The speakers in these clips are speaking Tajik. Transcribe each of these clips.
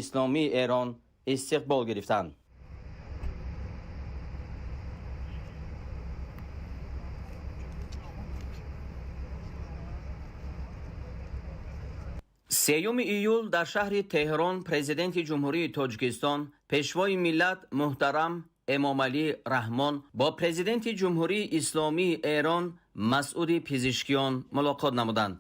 Исломии Эрон истиқбол гирифтанд. Сеюми июл дар шаҳри Теҳрон Президенти Ҷумҳурии Тоҷикистон, Пешвои миллат муҳтарам Эмомалӣ Раҳмон бо Президенти Ҷумҳурии Исломии Эрон Масъуди Пизишкиён мулоқот намуданд.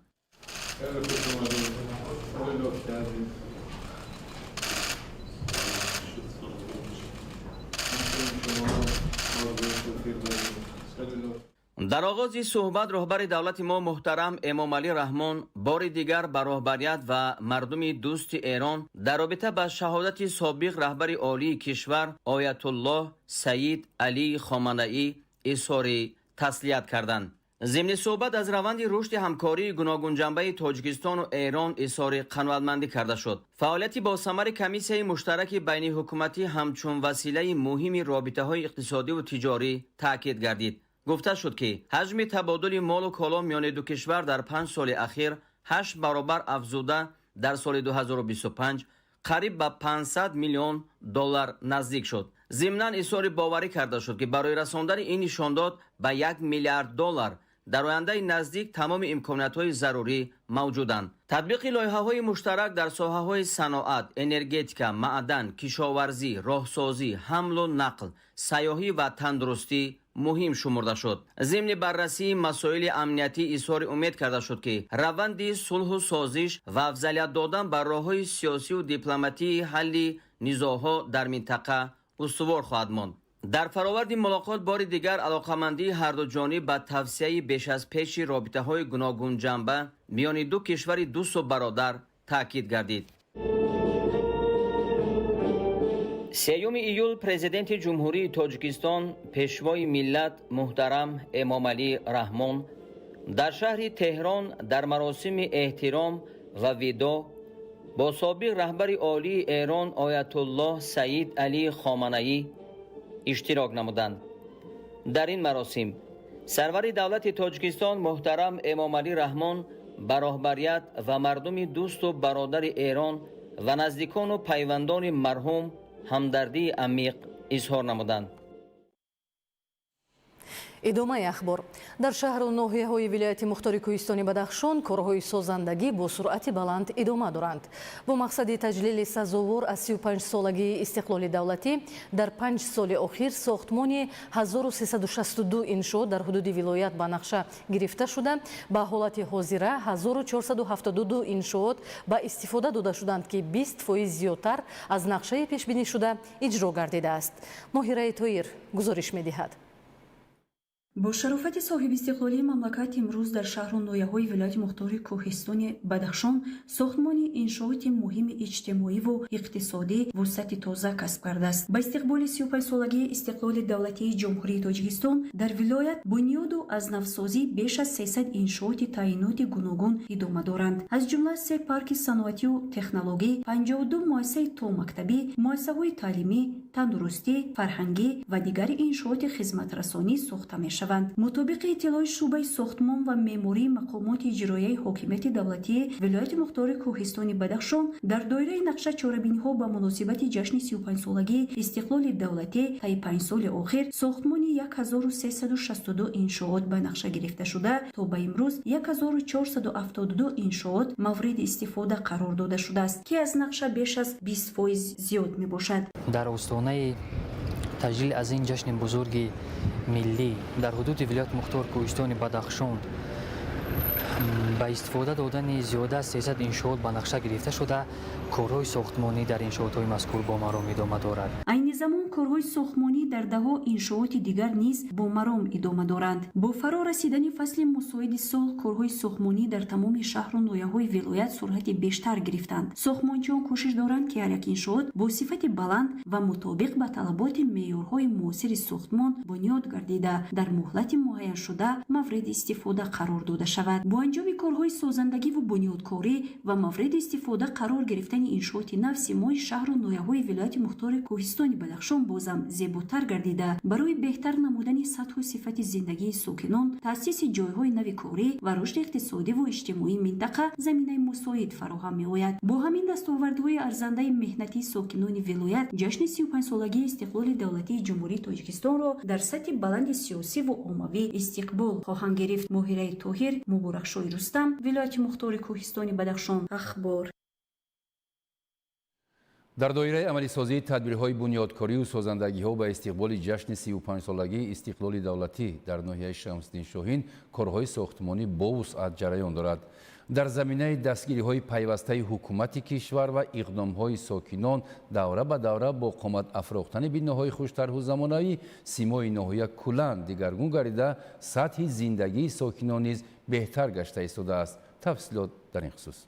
Дар оғози суҳбат роҳбари давлати мо муҳтарам Эмомалӣ Раҳмон бори дигар ба роҳбарият ва мардуми дӯсти Эрон дар робита ба шаҳодати собиқ раҳбари олии кишвар Оятуллоҳ Саид Алӣ Хоманаӣ изҳори таслият карданд. Зимни суҳбат аз раванди рушди ҳамкории гуногунҷанбаи Тоҷикистону Эрон изҳори қаноатмандӣ карда шуд. Фаъолияти босамари комиссияи муштараки байниҳукуматӣ ҳамчун василаи муҳими робитаҳои иқтисодиву тиҷорӣ таъкид гардид. Гуфта шуд, ки ҳаҷми табодули молу коло миёни ду кишвар дар 5 соли ахир 8 баробар афзуда, дар соли 2025 қариб ба 500 миллион доллар наздик шуд. Зимнан изҳори боварӣ карда шуд, ки барои расондани ин нишондод ба 1 миллиард доллар дар ояндаи наздик тамоми имкониятҳои зарурӣ мавҷуданд. Татбиқи лоиҳаҳои муштарак дар соҳаҳои саноат, энергетика, маъдан, кишоварзӣ, роҳсозӣ, ҳамлу нақл, сайёҳӣ ва тандурустӣ муҳим шумурда шуд. Зимни баррасии масоили амниятӣ изҳори умед карда шуд, ки раванди сулҳу созиш ва афзалият додан ба роҳҳои сиёсиву дипломатии ҳалли низоъҳо дар минтақа устувор хоҳад монд. Дар фароварди мулоқот бори дигар алоқамандии ҳарду ҷониб ба тавсияи беш аз пеши робитаҳои гуногунҷанба миёни ду кишвари дӯсту бародар таъкид гардид. Сеюми июл Президенти Ҷумҳурии Тоҷикистон, Пешвои миллат муҳтарам Эмомалӣ Раҳмон дар шаҳри Теҳрон дар маросими эҳтиром ва видоъ бо собиқ раҳбари олии Эрон Оятуллоҳ Саид Алӣ Хоманаӣ иштирок намуданд. Дар ин маросим сарвари давлати Тоҷикистон муҳтарам Эмомалӣ Раҳмон ба роҳбарият ва мардуми дӯсту бародари Эрон ва наздикону пайвандони марҳум ҳамдардии амиқ изҳор намуданд. Идомаи ахбор. Дар шаҳру ноҳияҳои вилояти мухтори кӯҳистони Бадахшон корҳои созандагӣ бо суръати баланд идома доранд. Бо мақсади таҷлили сазовор аз 35-солагии истиқлоли давлатӣ дар 5 соли охир сохтмони 1362 иншоот дар ҳудуди вилоят ба нақша гирифта шуда, ба ҳолати ҳозира 1472 иншоот ба истифода дода шуданд, ки 20% зиёдтар аз нақшаи пешбинишуда иҷро гардидааст. Моҳираи Тоир гузориш медиҳад. Бо шарофати соҳибистиқлолии мамлакат имрӯз дар шаҳру ноҳияҳои вилояти мухтори кӯҳистони Бадахшон сохтмони иншооти муҳими иҷтимоиву иқтисодӣ вусъати тоза касб кардааст. Ба истиқболи 35-солагии истиқлоли давлатии Ҷумҳурии Тоҷикистон дар вилоят бунёду аз навсозӣ беш аз 300 иншооти таъиноти гуногун идома доранд. Аз ҷумла се парки саноатию технологӣ, 52 муассисаи томактабӣ, муассисаҳои таълимӣ, тандурустӣ, фарҳангӣ ва дигари иншооти хизматрасонӣ сохта мешаванд. Мутобиқи иттилои шӯъбаи сохтмон ва меъмории мақомоти иҷроияи ҳокимияти давлатии вилояти мухтори кӯҳистони Бадахшон дар доираи нақша чорабиниҳо ба муносибати ҷашни 35-солагии истиқлоли давлатӣ таи 5 соли охир сохтмони 1362 иншоот ба нақша гирифта шуда, то ба имрӯз 1472 иншоот мавриди истифода қарор дода шудааст, ки аз нақша беш аз 20% зиёд мебошад. Дар остонаи таҷлил аз ин ҷашни бузурги миллӣ дар ҳудуди вилояти мухтор кӯҳистони Бадахшон ба истифода додани зиёда аз 300 иншоот ба нақша гирифта шуда, корҳои сохтмонӣ дар иншоотҳои мазкур бо маром идома дорад. Айни замон корҳои сохтмонӣ дар даҳҳо иншооти дигар низ бо маром идома доранд. Бо фаро расидани фасли мусоиди сол корҳои сохтмонӣ дар тамоми шаҳру ноҳияҳои вилоят суръати бештар гирифтанд. Сохтмончиён кӯшиш доранд, ки ҳар як иншоот бо сифати баланд ва мутобиқ ба талаботи меъёрҳои муосири сохтмон бунёд гардида, дар муҳлати муайяншуда мавриди истифода қарор дода шавад. Бо Анҷоми корҳои созандагиву бунёдкорӣ ва мавриди истифода қарор гирифтани иншооти нав симои шаҳру ноҳияҳои вилояти мухтори Кӯҳистони Бадахшон бозам зеботар гардида, барои беҳтар намудани сатҳу сифати зиндагии сокинон, таъсиси ҷойҳои нави корӣ ва рушди иқтисодиву иҷтимоии минтақа заминаи мусоид фароҳам меояд. Бо ҳамин дастовардҳои арзандаи меҳнатии сокинони вилоят ҷашни 35-солагии истиқлоли давлатии Ҷумҳурии Тоҷикистонро дар сатҳи баланди сиёсиву оммавӣ истиқбол хоҳанд гирифт. Моҳираи Тоҳир, Муборакшои Рустам, вилояти мухтори Кӯҳистони Бадахшон. Ахбор. Дар доираи амалисозии тадбирҳои бунёдкорию созандагиҳо ба истиқболи ҷашни 35-солагии истиқлоли давлатӣ дар ноҳияи Шамсиддин Шоҳин корҳои сохтмонӣ бо вусъат ҷараён дорад. Дар заминаи дастгириҳои пайвастаи ҳукумати кишвар ва иқдомҳои сокинон давра ба давра бо қомат афрохтани биноҳои хуштарҳу замонавӣ симои ноҳия куллан дигаргун гардида, сатҳи зиндагии сокинон низ беҳтар гашта истодааст. Тафсилот дар ин хусус.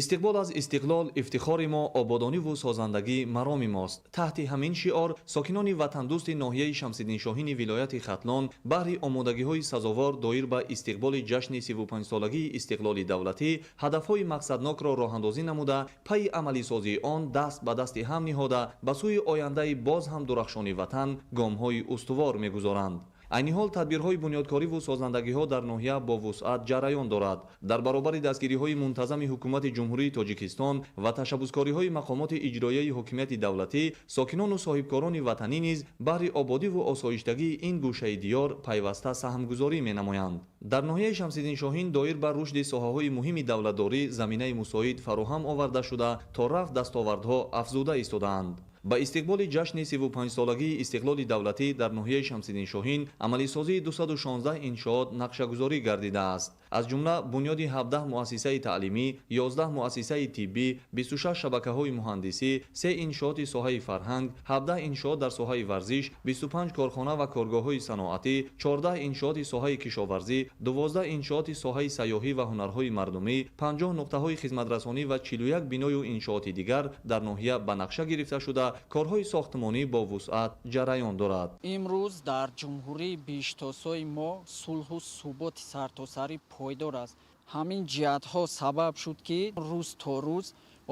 Истиқбол аз истиқлол ифтихори мо, ободониву созандагӣ мароми мост. Таҳти ҳамин шиор сокинони ватандӯсти ноҳияи Шамсиддиншоҳини вилояти Хатлон баҳри омодагиҳои сазовор доир ба истиқболи ҷашни 35-солагии истиқлоли давлатӣ ҳадафҳои мақсаднокро роҳандозӣ намуда, пайи амалисозии он даст ба дасти ҳам ниҳода, ба сӯи ояндаи боз ҳам дурахшони ватан гомҳои устувор мегузоранд. Айни ҳол тадбирҳои бунёдкориву созандагиҳо дар ноҳия бо вусъат ҷараён дорад. Дар баробари дастгириҳои мунтазами ҳукумати Ҷумҳурии Тоҷикистон ва ташаббускориҳои мақомоти иҷроияи ҳокимияти давлатӣ, сокинону соҳибкорони ватанӣ низ баҳри ободиву осоиштагии ин гӯшаи диёр пайваста саҳмгузорӣ менамоянд. Дар ноҳияи Шамсиддин Шоҳин доир ба рушди соҳаҳои муҳими давлатдорӣ заминаи мусоид фароҳам оварда шуда, то рафт дастовардҳо афзуда истодаанд. Ба истиқболи ҷашни 35-солагии истиқлоли давлатӣ дар ноҳияи Шамсиддин Шоҳин амалисозии 216 иншоот нақшагузорӣ гардидааст. Аз ҷумла бунёди 17 муассисаи таълимӣ, 11 муассисаи тиббӣ, 26 шабакаҳои муҳандисӣ, 3 иншооти соҳаи фарҳанг, 17 иншоот дар соҳаи варзиш, 25 корхона ва коргоҳҳои саноатӣ, 14 иншооти соҳаи кишоварзӣ, 12 иншооти соҳаи сайёҳӣ ва ҳунарҳои мардумӣ, 50 нуқтаҳои хизматрасонӣ ва 41 биною иншооти дигар дар ноҳия ба нақша гирифта шуда, корҳои сохтмонӣ бо вусъат ҷараён дорад. Имрӯз дар ҷумҳурии биҳиштосои мо сулҳу суботи сартосарӣ пойдор аст. Ҳамин ҷиҳатҳо сабаб шуд, ки рӯз то рӯз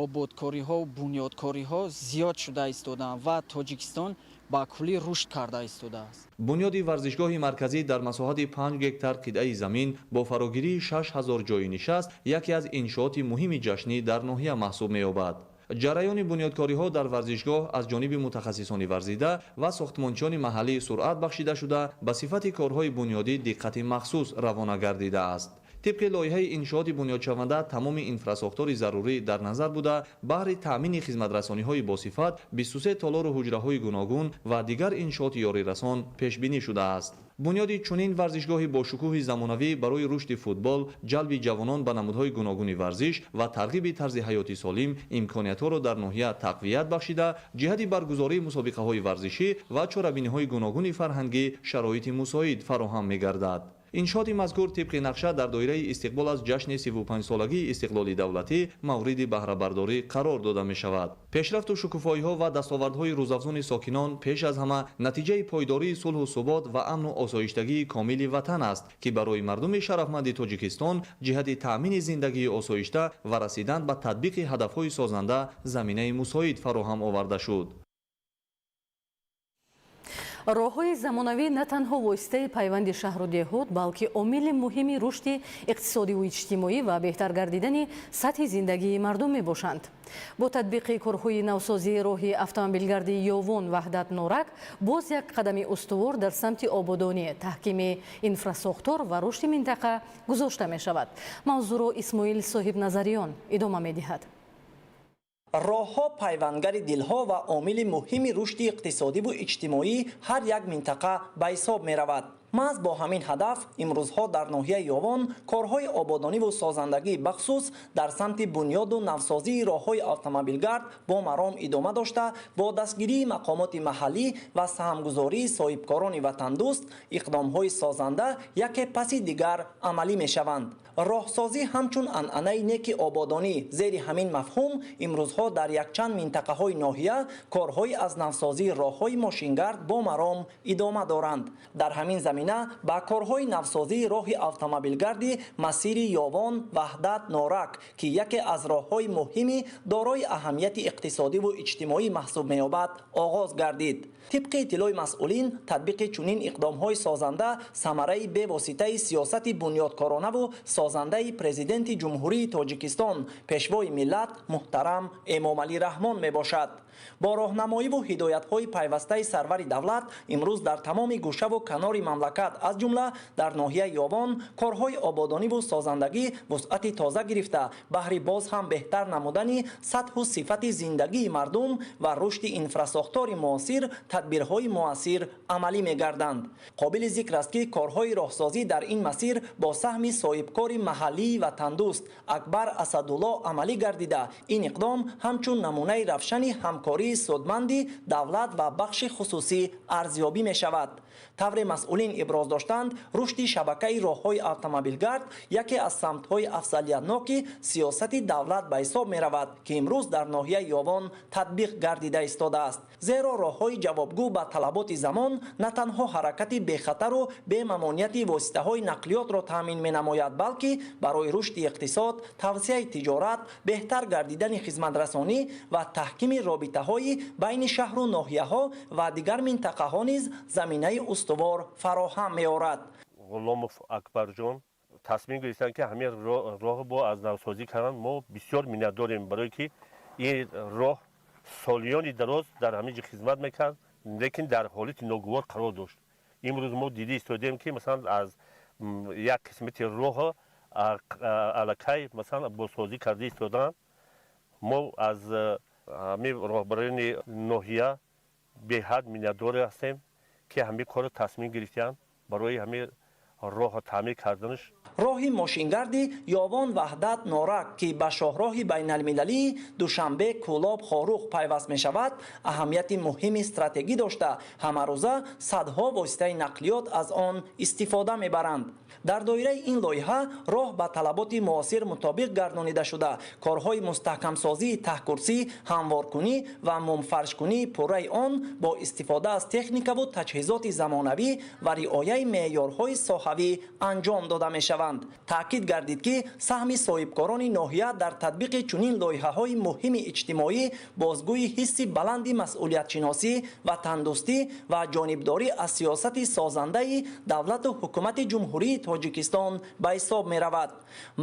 ободкориҳо, бунёдкориҳо зиёд шуда истодаанд ва Тоҷикистон ба куллӣ рушд карда истодааст. Бунёди варзишгоҳи марказӣ дар масоҳати 5 гектар қитъаи замин бо фарогирии 6000 ҷойи нишаст яке аз иншооти муҳими ҷашнӣ дар ноҳия маҳсуб меёбад. Ҷараёни бунёдкориҳо дар варзишгоҳ аз ҷониби мутахассисони варзида ва сохтмончиёни маҳаллӣ суръат бахшида шуда, ба сифати корҳои бунёдӣ диққати махсус равона гардидааст. Тибқи лоиҳаи иншооти бунёдшаванда тамоми инфрасохтори зарурӣ дар назар буда, баҳри таъмини хизматрасониҳои босифат 23 толору ҳуҷраҳои гуногун ва дигар иншооти ёрирасон пешбинӣ шудааст. Бунёди чунин варзишгоҳи бошукӯҳи замонавӣ барои рушди футбол, ҷалби ҷавонон ба намудҳои гуногуни варзиш ва тарғиби тарзи ҳаёти солим имкониятҳоро дар ноҳия тақвият бахшида, ҷиҳати баргузории мусобиқаҳои варзишӣ ва чорабиниҳои гуногуни фарҳангӣ шароити мусоид фароҳам мегардад. Иншооти мазкур тибқи нақша дар доираи истиқбол аз ҷашни 35-солагии истиқлоли давлатӣ мавриди баҳрабардорӣ қарор дода мешавад. Пешрафту шукуфоиҳо ва дастовардҳои рӯзафзуни сокинон пеш аз ҳама натиҷаи пойдории сулҳу субот ва амну осоиштагии комили ватан аст, ки барои мардуми шарафманди Тоҷикистон ҷиҳати таъмини зиндагии осоишта ва расидан ба татбиқи ҳадафҳои созанда заминаи мусоид фароҳам оварда шуд. Роҳҳои замонавӣ на танҳо воситаи пайванди шаҳру деҳот, балки омили муҳими рушди иқтисодиву иҷтимоӣ ва беҳтар гардидани сатҳи зиндагии мардум мебошанд. Бо татбиқи корҳои навсозии роҳи автомобилгардии Ёвон Ваҳдат Норак боз як қадами устувор дар самти ободонӣ, таҳкими инфрасохтор ва рушди минтақа гузошта мешавад. Мавзӯъро Исмоил Соҳибназариён идома медиҳад. Роҳҳо пайвандари дилҳо ва омили муҳими рушди иқтисодиву иҷтимоии ҳар як минтақа ба ҳисоб меравад. Маҳз бо ҳамин ҳадаф имрӯзҳо дар ноҳияи Ёвон корҳои ободониву созандагӣ бахусус дар самти бунёду навсозии роҳҳои автомобилгард бо маром идома дошта, бо дастгирии мақомоти маҳаллӣ ва саҳмгузории соҳибкорони ватандӯст иқдомҳои созанда яке паси дигар амалӣ мешаванд. Роҳсозӣ ҳамчун анъанаи неки ободонӣ зери ҳамин мафҳум имрӯзҳо дар якчанд минтақаҳои ноҳия корҳои аз навсозии роҳҳои мошингард бо маром идома доранд. Дар ҳамин замина замина ба корҳои навсозии роҳи автомобилгарди масири Ёвон Ваҳдат Норак, ки яке аз роҳҳои муҳими дорои аҳамияти иқтисодиву иҷтимоӣ маҳсуб меёбад, оғоз гардид. Тибқи иттилои масъулин, татбиқи чунин иқдомҳои созанда самараи бевоситаи сиёсати бунёдкоронаву созандаи Президенти Ҷумҳурии Тоҷикистон, Пешвои миллат муҳтарам Эмомалӣ Раҳмон мебошад. Бо роҳнамоиву ҳидоятҳои пайвастаи сарвари давлат имрӯз дар тамоми гӯшаву канори мамлакат, аз ҷумла дар ноҳияи Ёвон, корҳои ободониву созандагӣ вусъати тоза гирифта, баҳри боз ҳам беҳтар намудани сатҳу сифати зиндагии мардум ва рушди инфрасохтори муосир тадбирҳои муассир амалӣ мегарданд. Қобили зикр аст, ки корҳои роҳсозӣ дар ин масир бо саҳми соҳибкори маҳаллии ватандӯст Акбар Асадулло амалӣ гардида, ин иқдом ҳамчун намунаи равшани ҳамкории судманди давлат ва бахши хусусӣ арзёбӣ мешавад. Тавре масъулин иброз доштанд, рушди шабакаи роҳҳои автомобилгард яке аз самтҳои афзалиятноки сиёсати давлат ба ҳисоб меравад, ки имрӯз дар ноҳияи Ёвон татбиқ гардида истодааст. Зеро роҳҳои ҷавобгӯ ба талаботи замон на танҳо ҳаракати бехатару бемамонияти воситаҳои нақлиётро таъмин менамояд, балки барои рушди иқтисод, тавсеаи тиҷорат, беҳтар гардидани хизматрасонӣ ва таҳкими робитаҳои байни шаҳру ноҳияҳо ва дигар минтақаҳо низ заминаи устувор фароҳам меорад. Ғуломов Акбарҷон тасмим гирифтанд, ки ҳамин роҳ бо аз навсозӣ карданд. Мо бисёр миннатдорем, барое ки ин роҳ солиёни дароз дар ҳамин ҷо хизмат мекард, лекин дар ҳолати ногувор қарор дошт. Имрӯз мо дида истодем, ки масалан аз як қисмати роҳ аллакай масалан бозсозӣ карда истодаанд. Мо аз ҳамин роҳбарони ноҳия беҳад миннатдор ҳастем, ки ҳамин корро тасмим гирифтаанд барои ҳамин роҳро таъмир карданаш. Роҳи мошингарди Ёвон Ваҳдат Норак, ки ба шоҳроҳи байналмилалии Душанбе Кӯлоб Хоруғ пайваст мешавад, аҳамияти муҳими стратегӣ дошта, ҳамарӯза садҳо воситаи нақлиёт аз он истифода мебаранд. Дар доираи ин лоиҳа роҳ ба талаботи муосир мутобиқ гардонида шуда, корҳои мустаҳкамсозии таҳкурсӣ, ҳамворкунӣ ва мумфаршкунии пурраи он бо истифода аз техникаву таҷҳизоти замонавӣ ва риояи меъёрҳои соҳавӣ анҷом дода мешаванд. Таъкид гардид, ки саҳми соҳибкорони ноҳия дар татбиқи чунин лоиҳаҳои муҳими иҷтимоӣ бозгӯи ҳисси баланди масъулиятшиносӣ, ватандӯстӣ ва ҷонибдорӣ аз сиёсати созандаи давлату ҳукумати Ҷумҳурии Тоҷикистон ба ҳисоб меравад.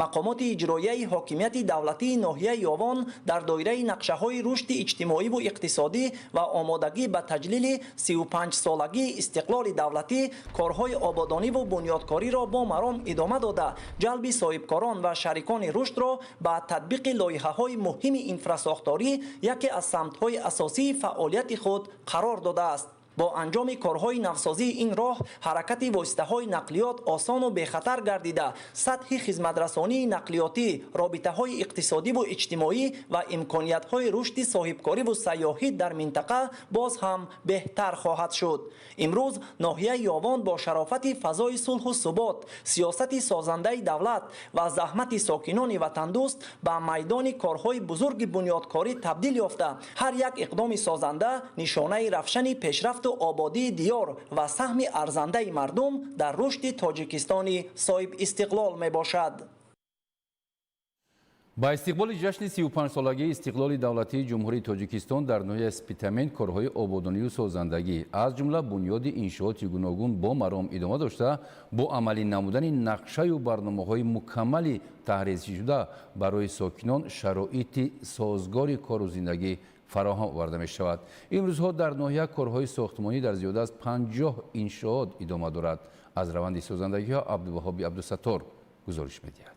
Мақомоти иҷроияи ҳокимияти давлатии ноҳияи Ёвон дар доираи нақшаҳои рушди иҷтимоиву иқтисодӣ ва омодагӣ ба таҷлили 35-солагии истиқлоли давлатӣ корҳои ободониву бунёдкориро бо маром идома дода, ҷалби соҳибкорон ва шарикони рушдро ба татбиқи лоиҳаҳои муҳими инфрасохторӣ яке аз самтҳои асосии фаъолияти худ қарор додааст. Бо анҷоми корҳои навсозии ин роҳ ҳаракати воситаҳои нақлиёт осону бехатар гардида, сатҳи хизматрасонии нақлиётӣ, робитаҳои иқтисодиву иҷтимоӣ ва имкониятҳои рушди соҳибкориву сайёҳӣ дар минтақа боз ҳам беҳтар хоҳад шуд. Имрӯз ноҳияи Ёвон бо шарофати фазои сулҳу субот, сиёсати созандаи давлат ва заҳмати сокинони ватандӯст ба майдони корҳои бузурги бунёдкорӣ табдил ёфта, ҳар як иқдоми созанда нишонаи равшани пешрафту ободии диёр ва саҳми арзандаи мардум дар рушди Тоҷикистони соҳибистиқлол мебошад. Ба истиқболи ҷашни 35-солагии истиқлоли давлатии Ҷумҳурии Тоҷикистон дар ноҳияи Спитамен корҳои ободонию созандагӣ, аз ҷумла бунёди иншооти гуногун бо маром идома дошта, бо амалӣ намудани нақшаю барномаҳои мукаммали таҳризшуда барои сокинон шароити созгори кору зиндагӣ фароҳам оварда мешавад. Имрӯзҳо дар ноҳия корҳои сохтмонӣ дар зиёда аз 50 иншоот идома дорад. Аз раванди созандагиҳо Абдуваҳоби Абдусаттор гузориш медиҳад.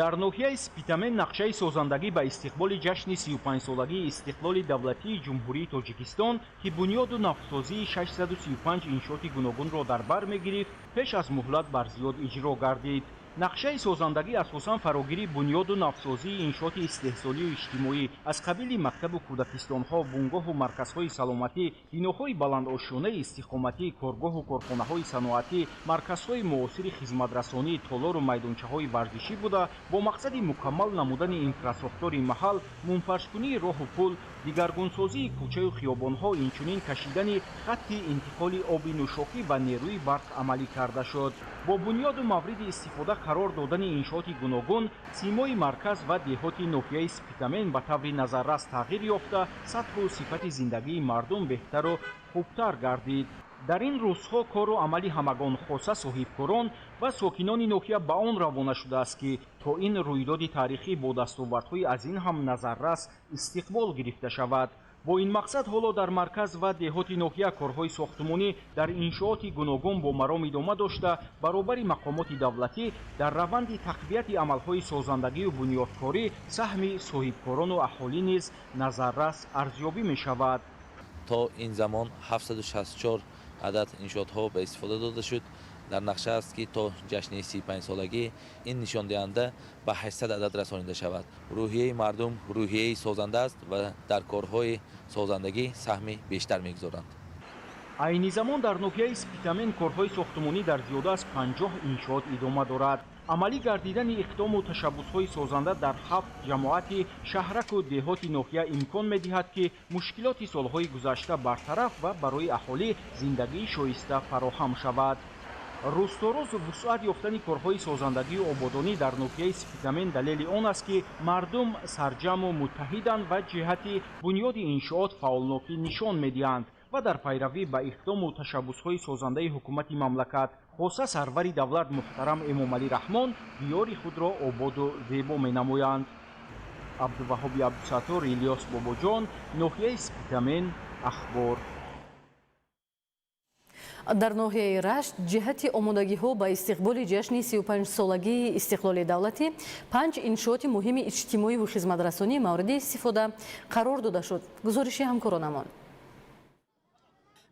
Дар ноҳияи Спитамен нақшаи созандагӣ ба истиқболи ҷашни 35-солагии истиқлоли давлатии Ҷумҳурии Тоҷикистон, ки бунёду навсозии 635 иншооти гуногунро дар бар мегирифт, пеш аз муҳлат барзиёд иҷро гардид. Нақшаи созандагӣ асосан фарогирии бунёду навсозии иншооти истеҳсолию иҷтимоӣ аз қабили мактабу кӯдакистонҳо, бунгоҳу марказҳои саломатӣ, биноҳои баландошёнаи истиқоматӣ, коргоҳу корхонаҳои саноатӣ, марказҳои муосири хизматрасонӣ, толору майдончаҳои варзишӣ буда, бо мақсади мукаммал намудани инфрасохтори маҳал, мунфаршкунии роҳу пул, Дигаргунсозии кӯчаю хиёбонҳо, инчунин кашидани хатти интиқоли оби нӯшокӣ ва нерӯи барқ амалӣ карда шуд. Бо бунёду мавриди истифода қарор додани иншооти гуногун, симои марказ ва деҳоти ноҳияи Спитамен ба таври назаррас тағйир ёфта, сатҳу сифати зиндагии мардум беҳтару хубтар гардид. Дар ин рӯзҳо кору амали ҳамагон, хоса соҳибкорон ва сокинони ноҳия, ба он равона шудааст, ки то ин рӯйдоди таърихӣ бо дастовардҳои аз ин ҳам назаррас истиқбол гирифта шавад. Бо ин мақсад ҳоло дар марказ ва деҳоти ноҳия корҳои сохтмонӣ дар иншооти гуногун бо маром идома дошта, баробари мақомоти давлатӣ дар раванди тақвияти амалҳои созандагию бунёдкорӣ саҳми соҳибкорону аҳолӣ низ назаррас арзёбӣ мешавад. То ин замон 764 адад иншоотҳо ба истифода дода шуд. Дар нақша аст, ки то ҷашни 35-солагӣ ин нишондиҳанда ба 800 адад расонида шавад. Рӯҳияи мардум рӯҳияи созанда аст ва дар корҳои созандагӣ саҳми бештар мегузоранд. Айни замон дар ноҳияи Спитамен корҳои сохтмонӣ дар зиёда аз 50 иншоот идома дорад. Амалӣ гардидани иқдому ташаббусҳои созанда дар ҳафт ҷамоати шаҳраку деҳоти ноҳия имкон медиҳад, ки мушкилоти солҳои гузашта бартараф ва барои аҳолӣ зиндагии шоиста фароҳам шавад. Рӯз то рӯз вусъат ёфтани корҳои созандагию ободонӣ дар ноҳияи Спитамен далели он аст, ки мардум сарҷамъу муттаҳиданд ва ҷиҳати бунёди иншоот фаъолнокӣ нишон медиҳанд ва дар пайравӣ ба иқдому ташаббусҳои созандаи ҳукумати мамлакат, хоса сарвари давлат муҳтарам Эмомалӣ Раҳмон, диёри худро ободу зебо менамоянд. Абдуваҳоби Абдусаттор, Илёс Бобоҷон, ноҳияи Спитамен, Ахбор. Дар ноҳияи Рашт ҷиҳати омодагиҳо ба истиқболи ҷашни 35-солагии истиқлоли давлатӣ панҷ иншооти муҳими иҷтимоиву хизматрасонӣ мавриди истифода қарор дода шуд. Гузориши ҳамкоронамон.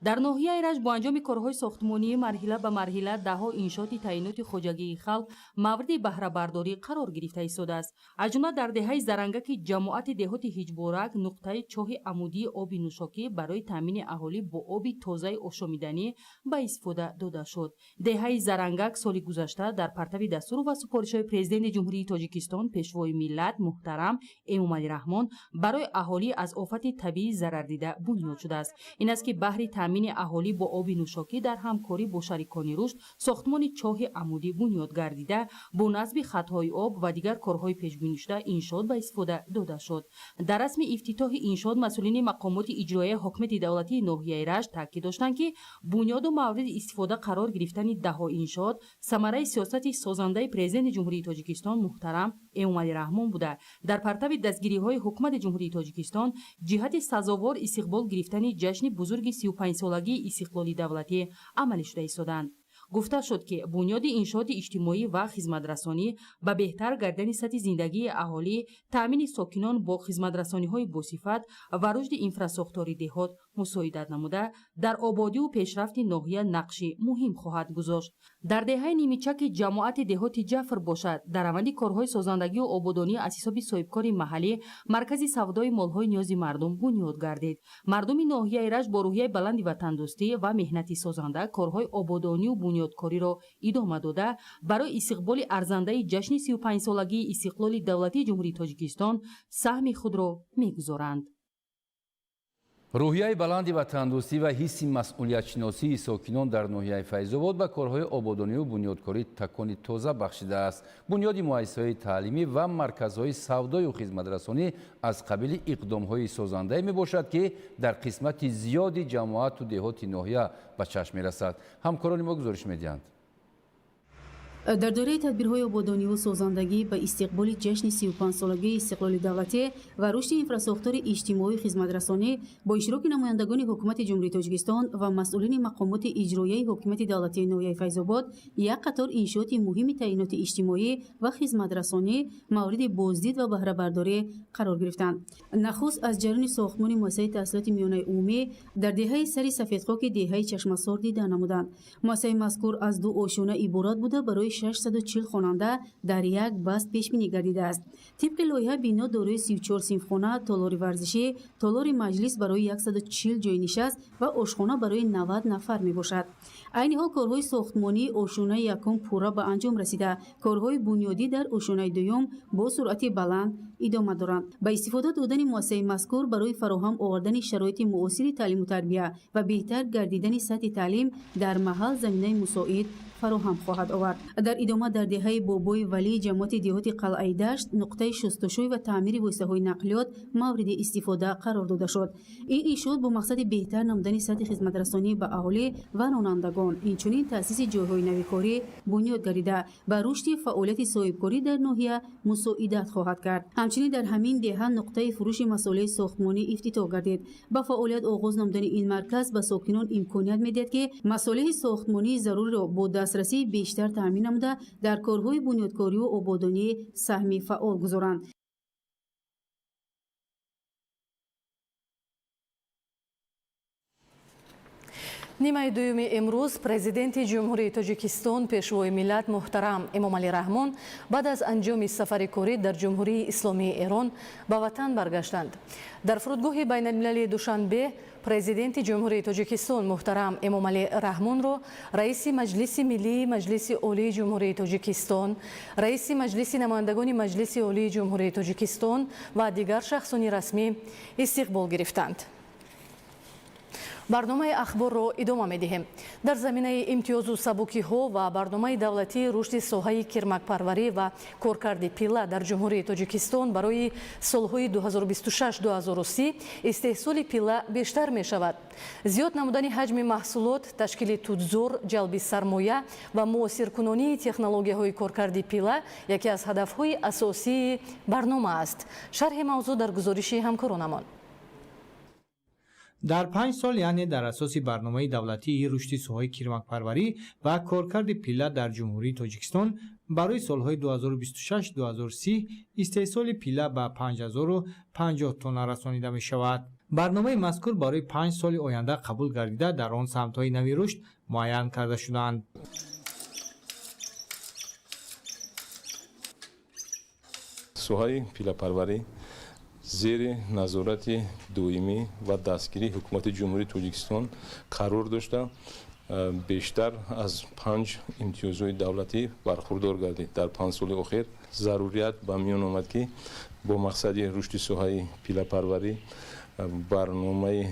Дар ноҳияи Рашт бо анҷоми корҳои сохтмонӣ марҳила ба марҳила даҳҳо иншооти таъиноти хоҷагии халқ мавриди баҳрабардорӣ қарор гирифта истодааст. Аз ҷумла дар деҳаи Зарангаки ҷамоати деҳоти Ҳиҷборак нуқтаи чоҳи амудии оби нӯшокӣ барои таъмини аҳолӣ бо оби тозаи ошомиданӣ ба истифода дода шуд. Деҳаи Зарангак соли гузашта дар партави дастуру ва супоришҳои Президенти Ҷумҳурии Тоҷикистон, Пешвои миллат муҳтарам Эмомалӣ Раҳмон барои аҳолӣ аз офати табиӣ зарардида бунёд шудааст. Ин аст, ки баҳри таъмини аҳолӣ бо оби нӯшокӣ дар ҳамкорӣ бо шарикони рушд сохтмони чоҳи амудӣ бунёд гардида, бо насби хатҳои об ва дигар корҳои пешбинишуда иншоот ба истифода дода шуд. Дар расми ифтитоҳи иншоот масъулини мақомоти иҷроияи ҳокимияти давлатии ноҳияи Рашт таъкид доштанд, ки бунёду мавриди истифода қарор гирифтани даҳҳо иншоот самараи сиёсати созандаи Президенти Ҷумҳурии Тоҷикистон муҳтарам Эмомалӣ Раҳмон буда, дар партави дастгириҳои Ҳукумати Ҷумҳурии Тоҷикистон ҷиҳати сазовор истиқбол гирифтани ҷашни бузурги 35-солагии истиқлоли давлатӣ амалӣ шуда истоданд. Гуфта шуд, ки бунёди иншооти иҷтимоӣ ва хизматрасонӣ ба беҳтар гардидани сатҳи зиндагии аҳолӣ, таъмини сокинон бо хизматрасониҳои босифат ва рушди инфрасохтори деҳот мусоидат намуда, дар ободиву пешрафти ноҳия нақши муҳим хоҳад гузошт. Дар деҳаи Нимичаки ҷамоати деҳоти Ҷафр бошад, дар раванди корҳои созандагию ободонӣ аз ҳисоби соҳибкори маҳаллӣ маркази савдои молҳои ниёзи мардум бунёд гардид. Мардуми ноҳияи Рашт бо рӯҳияи баланди ватандӯстӣ ва меҳнати созанда корҳои ободонию бунёдкориро идома дода, барои истиқболи арзандаи ҷашни 35-солагии истиқлоли давлатии Ҷумҳурии Тоҷикистон саҳми худро мегузоранд. Рӯҳияи баланди ватандӯстӣ ва ҳисси масъулиятшиносии сокинон дар ноҳияи Файзобод ба корҳои ободонию бунёдкорӣ такони тоза бахшидааст. Бунёди муассисаҳои таълимӣ ва марказҳои савдою хизматрасонӣ аз қабили иқдомҳои созандае мебошад, ки дар қисмати зиёди ҷамоату деҳоти ноҳия ба чашм мерасад. Ҳамкорони мо гузориш медиҳанд. Дар доираи тадбирҳои ободониву созандагӣ ба истиқболи ҷашни 35-солагии истиқлоли давлатӣ ва рушди инфрасохтори иҷтимоию хизматрасонӣ бо иштироки намояндагони Ҳукумати Ҷумҳурии Тоҷикистон ва масъулини мақомоти иҷроияи ҳокимияти давлатии ноҳияи Файзобод як қатор иншооти муҳими таъиноти иҷтимоӣ ва хизматрасонӣ мавриди боздид ва баҳрабардорӣ қарор гирифтанд. Нахуст аз ҷараёни сохтмони муассисаи таҳсилоти миёнаи умумӣ дар деҳаи Сари Сафедхоки деҳаи Чашмасор дида намуданд. Муассисаи мазкур аз ду ошёна иборат буда, барои 640 хонанда дар як баст пешбинӣ гардидааст. Тибқи лоиҳа бино дорои 34 синфхона, толори варзишӣ, толори маҷлис барои 140 ҷойи нишаст ва ошхона барои 90 нафар мебошад. Айни ҳол корҳои сохтмонии ошёнаи якум пурра ба анҷом расида, корҳои бунёдӣ дар ошёнаи дуюм бо суръати баланд Идома доранд. Ба истифода додани муассисаи мазкур барои фароҳам овардани шароити муосири таълиму тарбия ва беҳтар гардидани сатҳи таълим дар маҳал заминаи мусоид фароҳам хоҳад овард. Дар идома дар деҳаи Бобои Валии ҷамоати деҳоти Қалъаи Дашт нуқтаи шустушӯй ва таъмири воситаҳои нақлиёт мавриди истифода қарор дода шуд. Ин иншоот бо мақсади беҳтар намудани сатҳи хизматрасонӣ ба аҳолӣ ва ронандагон, инчунин таъсиси ҷойҳои нави корӣ бунёд гардида, ба рушди фаъолияти соҳибкорӣ дар ноҳия мусоидат хоҳад кард. Ҳамчунин дар ҳамин деҳа нуқтаи фурӯши масолеҳи сохтмонӣ ифтитоҳ гардид. Ба фаъолият оғоз намудани ин марказ ба сокинон имконият медиҳад, ки масолеҳи сохтмонии заруриро бо дастрасии бештар таъмин намуда, дар корҳои бунёдкориву ободонӣ саҳми фаъол гузоранд. Нимаи дуюми имрӯз Президенти Ҷумҳурии Тоҷикистон, Пешвои миллат муҳтарам Эмомалӣ Раҳмон баъд аз анҷоми сафари корӣ дар Ҷумҳурии Исломии Эрон ба ватан баргаштанд. Дар фурудгоҳи байналмилалии Душанбе Президенти Ҷумҳурии Тоҷикистон муҳтарам Эмомалӣ Раҳмонро Раиси Маҷлиси Миллии Маҷлиси Олии Ҷумҳурии Тоҷикистон, Раиси Маҷлиси Намояндагони Маҷлиси Олии Ҷумҳурии Тоҷикистон ва дигар шахсони расмӣ истиқбол гирифтанд. Барномаи ахборро идома медиҳем. Дар заминаи имтиёзу сабукиҳо ва барномаи давлатии рушди соҳаи кирмакпарварӣ ва коркарди пилла дар Ҷумҳурии Тоҷикистон барои солҳои 2026-2030 истеҳсоли пилла бештар мешавад. Зиёд намудани ҳаҷми маҳсулот, ташкили тутзор, ҷалби сармоя ва муосиркунонии технологияҳои коркарди пилла яке аз ҳадафҳои асосии барнома аст. Шарҳи мавзӯъ дар гузориши ҳамкоронамон. Дар 5 сол, яъне дар асоси барномаи давлатии рушди соҳаи кирмакпарварӣ ва коркарди пилла дар Ҷумҳурии Тоҷикистон барои солҳои 2026-2030 истеҳсоли пилла ба 5050 тонна расонида мешавад. Барномаи мазкур барои 5 соли оянда қабул гардида, дар он самтҳои нави рушд муайян карда шудаанд. Соҳаи пиллапарварӣ зери назорати доимӣ ва дастгирии Ҳукумати Ҷумҳурии Тоҷикистон қарор дошта, бештар аз 5 имтиёзҳои давлатӣ бархурдор гардид. Дар 5 соли охир зарурият ба миён омад, ки бо мақсади рушди соҳаи пиллапарварӣ барномаи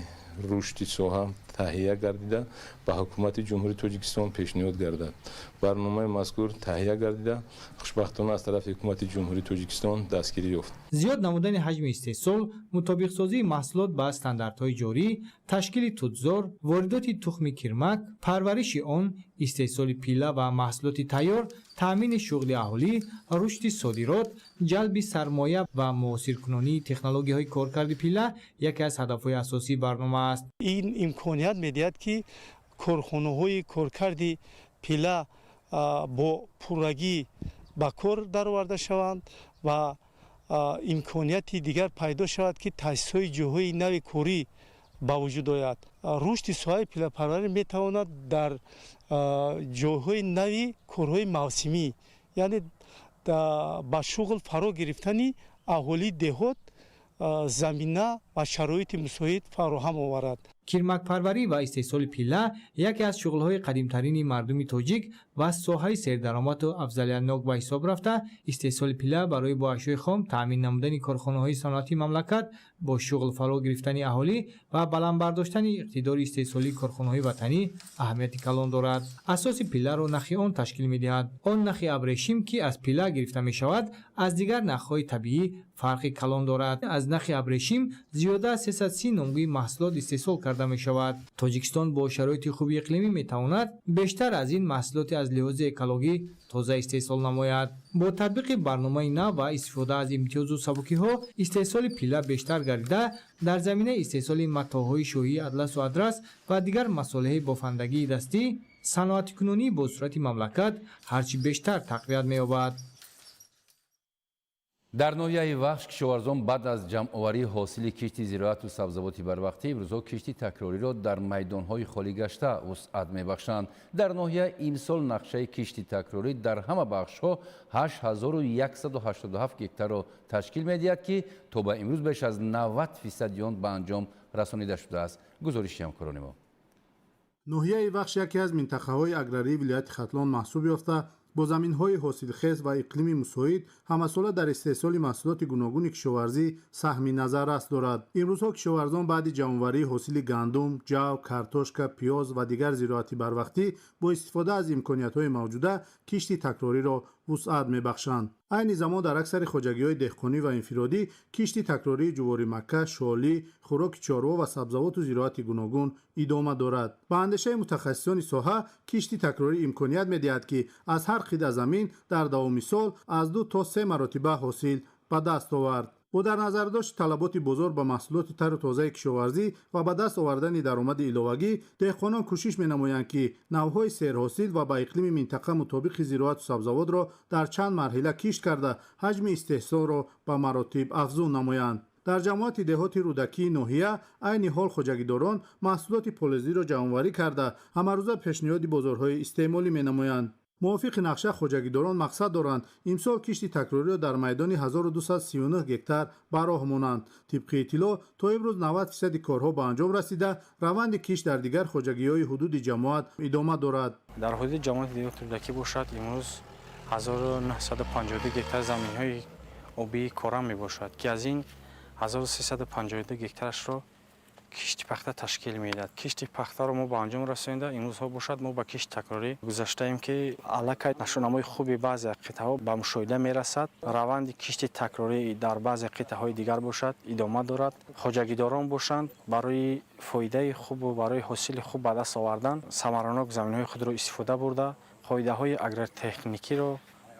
рушди соҳа таҳия гардида, ба Ҳукумати Ҷумҳурии Тоҷикистон пешниҳод гардад. Барномаи мазкур таҳия гардида, хушбахтона аз тарафи Ҳукумати Ҷумҳурии Тоҷикистон дастгирӣ ёфт. Зиёд намудани ҳаҷми истеҳсол, мутобиқсозии маҳсулот ба стандартҳои ҷорӣ, ташкили тутзор, воридоти тухми кирмак, парвариши он, истеҳсоли пилла ва маҳсулоти тайёр, таъмини шуғли аҳолӣ, рушди содирот, ҷалби сармоя ва муосиркунонии технологияҳои коркарди пилла яке аз ҳадафҳои асосии барнома аст. Ин имконият медиҳад, ки корхонаҳои коркарди пилла бо пуррагӣ ба кор дароварда шаванд ва имконияти дигар пайдо шавад, ки таъсисҳои ҷойҳои нави корӣ ба вуҷуд ояд. Рушди соҳаи пиллапарварӣ метавонад дар ҷойҳои нави корҳои мавсимӣ, яъне ба шуғл фаро гирифтани аҳолии деҳот замина ва шароити мусоид фароҳам оварад. Кирмакпарварӣ ва истеҳсоли пилла яке аз шуғлҳои қадимтарини мардуми тоҷик ва соҳаи сердаромаду афзалиятнок ба ҳисоб рафта, истеҳсоли пилла барои бо ашёи хом таъмин намудани корхонаҳои саноатии мамлакат, бо шуғл фаро гирифтани аҳолӣ ва баланд бардоштани иқтидори истеҳсолии корхонаҳои ватанӣ аҳамияти калон дорад. Асоси пилларо нахи он ташкил медиҳад. Он нахи абрешим, ки аз пилла гирифта мешавад, аз дигар нахҳои табиӣ фарқи калон дорад. Аз нахи абрешим зиёда аз 330 номгӯи маҳсулот истеҳсол карда мешавад. Тоҷикистон бо шароити хуби иқлимӣ метавонад бештар аз ин маҳсулоти аз лиҳози экологӣ тоза истеҳсол намояд. Бо татбиқи барномаи нав ва истифода аз имтиёзу сабукиҳо истеҳсоли пилла бештар гардида, дар заминаи истеҳсоли матоъҳои шоҳии атласу адрас ва дигар масолеҳи бофандагии дастӣ саноатикунонӣ бо суръати мамлакат ҳарчи бештар тақвият меёбад. Дар ноҳияи Вахш кишоварзон баъд аз ҷамъоварии ҳосили кишти зироату сабзавоти барвақтӣ имрӯзҳо кишти такрориро дар майдонҳои холигашта вусъат мебахшанд. Дар ноҳия имсол нақшаи кишти такрорӣ дар ҳама бахшҳо 8187 гектарро ташкил медиҳад, ки то ба имрӯз беш аз 90% он ба анҷом расонида шудааст. Гузориши ҳамкорони мо. Ноҳияи Вахш яке аз минтақаҳои аграрии вилояти Хатлон маҳсуб ёфта, Бо заминҳои ҳосилхез ва иқлими мусоид ҳамасола дар истеҳсоли маҳсулоти гуногуни кишоварзӣ саҳми назаррас дорад. Имрӯзҳо кишоварзон баъди ҷамъоварии ҳосили гандум, ҷав, картошка, пиёз ва дигар зироати барвақтӣ бо истифода аз имкониятҳои мавҷуда кишти такрориро вусъат мебахшанд. Айни замон дар аксари хоҷагиҳои деҳқонӣ ва инфиродӣ кишти такрории ҷуворимакка, шолӣ, хӯроки чорво ва сабзавоту зироати гуногун идома дорад. Ба андешаи мутахассисони соҳа, кишти такрорӣ имконият медиҳад, ки аз ҳар қитъа замин дар давоми сол аз 2 то 3 маротиба ҳосил ба даст овард. Бо дар назардошти талаботи бозор ба маҳсулоти тару тозаи кишоварзӣ ва ба даст овардани даромади иловагӣ, деҳқонон кӯшиш менамоянд, ки навъҳои серҳосил ва ба иқлими минтақа мутобиқи зироату сабзавотро дар чанд марҳила кишт карда, ҳаҷми истеҳсолро ба маротиб афзун намоянд. Дар ҷамоати деҳоти Рӯдакии ноҳия айни ҳол хоҷагидорон маҳсулоти полезиро ҷамъоварӣ карда, ҳамарӯза пешниҳоди бозорҳои истеъмолӣ менамоянд. Мувофиқи нақша хоҷагидорон мақсад доранд имсол кишти такрориро дар майдони 1239 гектар ба роҳ монанд. Тибқи иттилоъ, то имрӯз 90% корҳо ба анҷом расида, раванди кишт дар дигар хоҷагиҳои ҳудуди ҷамоат идома дорад. Дар ҳудуди ҷамоати деҳоти Рӯдакӣ бошад, имрӯз 1952 гектар заминҳои обии корам мебошад, ки аз ин 1352 гектарашро кишти пахта ташкил медиҳад. Кишти пахтаро мо ба анҷом расонида, имрӯзҳо бошад мо ба кишти такрорӣ гузаштаем, ки аллакай нашъунамои хуби баъзе қитъаҳо ба мушоҳида мерасад. Раванди кишти такрорӣ дар баъзе қитъаҳои дигар бошад идома дорад. Хоҷагидорон бошанд барои фоидаи хубу барои ҳосили хуб ба даст овардан самаранок заминҳои худро истифода бурда, қоидаҳои агротехникиро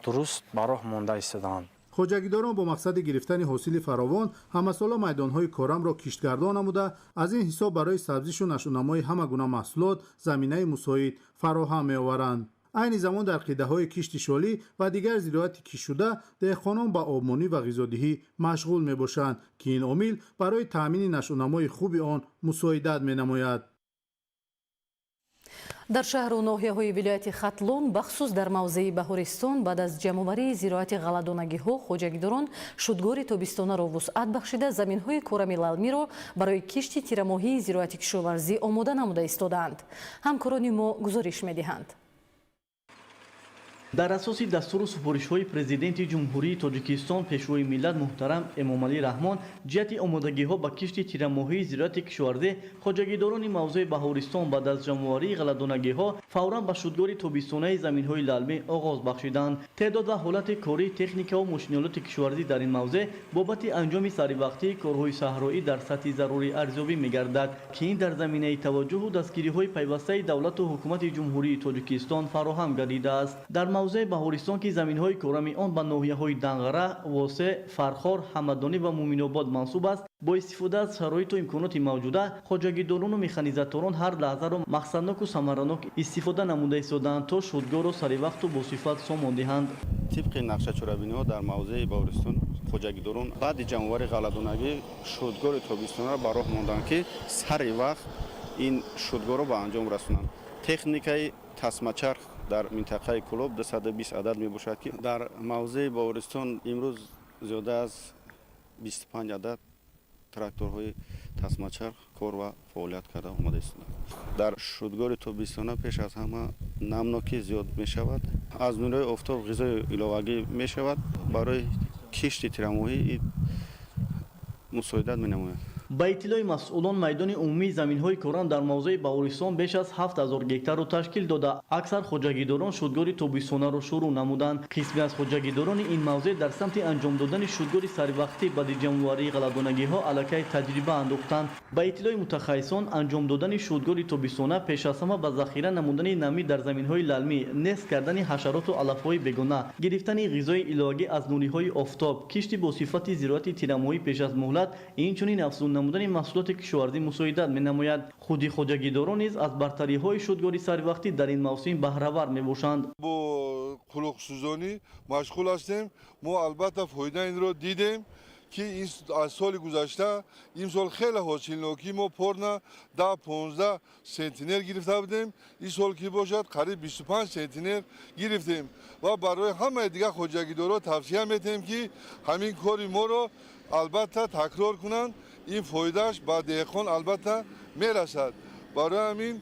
дуруст ба роҳ монда истодаанд. Хоҷагидорон бо мақсади гирифтани ҳосили фаровон ҳамасола майдонҳои корамро киштгардон намуда, аз ин ҳисоб барои сабзишу нашъунамои ҳама гуна маҳсулот заминаи мусоид фароҳам меоваранд. Айни замон дар қитъаҳои кишти шолӣ ва дигар зироати киштшуда деҳқонон ба обмонӣ ва ғизодиҳӣ машғул мебошанд, ки ин омил барои таъмини нашъунамои хуби он мусоидат менамояд. Дар шаҳру ноҳияҳои вилояти Хатлон, бахусус дар мавзеи Баҳористон, баъд аз ҷамъоварии зироати ғалладонагиҳо хоҷагидорон шудгори тобистонаро вусъат бахшида, заминҳои корами лалмиро барои кишти тирамоҳии зироати кишоварзӣ омода намуда истодаанд. Ҳамкорони мо гузориш медиҳанд. Дар асоси дастуру супоришҳои Президенти Ҷумҳурии Тоҷикистон, Пешвои миллат муҳтарам Эмомалӣ Раҳмон, ҷиҳати омодагиҳо ба кишти тирамоҳии зироати кишоварзӣ хоҷагидорони мавзеи Баҳористон баъд аз ҷамъоварии ғалладонагиҳо фавран ба шудгори тобистонаи заминҳои лалмӣ оғоз бахшиданд. Теъдод ва ҳолати кории техникаву мошинолоти кишоварзӣ дар ин мавзеъ бобати анҷоми саривақтии корҳои саҳроӣ дар сатҳи зарурӣ арзёбӣ мегардад, ки ин дар заминаи таваҷҷуҳу дастгириҳои пайвастаи давлату ҳукумати Ҷумҳурии Тоҷикистон фароҳам гардидааст. Дар мавзеи Баҳористон, ки заминҳои корами он ба ноҳияҳои Данғара, Восе, Фархор, Ҳамадонӣ ва Муминобод мансуб аст, бо истифода аз шароиту имконоти мавҷуда хоҷагидорону механизаторон ҳар лаҳзаро мақсадноку самаранок истифода намуда истодаанд, то шудгорро саривақту босифат сомон диҳанд. Тибқи нақша чорабиниҳо дар мавзеи Баҳористон хоҷагидорон баъди ҷамъоварии ғалладонагӣ шудгори тобистонаро ба роҳ монданд, ки сари вақт ин шудгорро ба анҷом расонанд. Техникаи тасмачарх дар минтақаи Кӯлоб 220 адад мебошад, ки дар мавзеи Баҳористон имрӯз зиёда аз 25 адад тракторҳои тасмачарх кор ва фаъолият карда омада истодаанд. Дар шудгори тобистона пеш аз ҳама намнокӣ зиёд мешавад, аз нурҳои офтоб ғизои иловагӣ мешавад, барои кишти тирамоҳӣ мусоидат менамояд. Ба иттилои масъулон, майдони умумии заминҳои корам дар мавзеи Баҳористон беш аз 7000 гектарро ташкил дода, аксар хоҷагидорон шудгори тобистонаро шурӯъ намуданд. Қисме аз хоҷагидорони ин мавзеъ дар самти анҷом додани шудгори саривақтӣ баъди ҷамъоварии ғалладонагиҳо аллакай таҷриба андохтанд. Ба иттилои мутахассисон, анҷом додани шудгори тобистона пеш аз ҳама ба захира намудани намӣ дар заминҳои лалмӣ, нест кардани ҳашароту алафҳои бегона, гирифтани ғизои иловагӣ аз нуриҳои офтоб, кишти бо сифати зироати тирамоҳӣ пеш аз муҳлат, инчунин афзун намудани маҳсулоти кишоварзӣ мусоидат менамояд. Худи хоҷагидорон низ аз бартариҳои шудгори саривақтӣ дар ин мавсим баҳравар мебошанд. Бо қулуқсӯзонӣ машғул ҳастем. Мо албатта фоида инро дидем, ки аз соли гузашта имсол хеле ҳосилнокӣ мо порна 10-15 сентинер гирифта будем, ин сол ки бошад қариб 25 сентинер гирифтем ва барои ҳамаи дигар хоҷагидорон тавсия метиҳем, ки ҳамин кори моро албатта такрор кунанд. Ин фоидааш ба деҳқон албатта мерасад. Барои ҳамин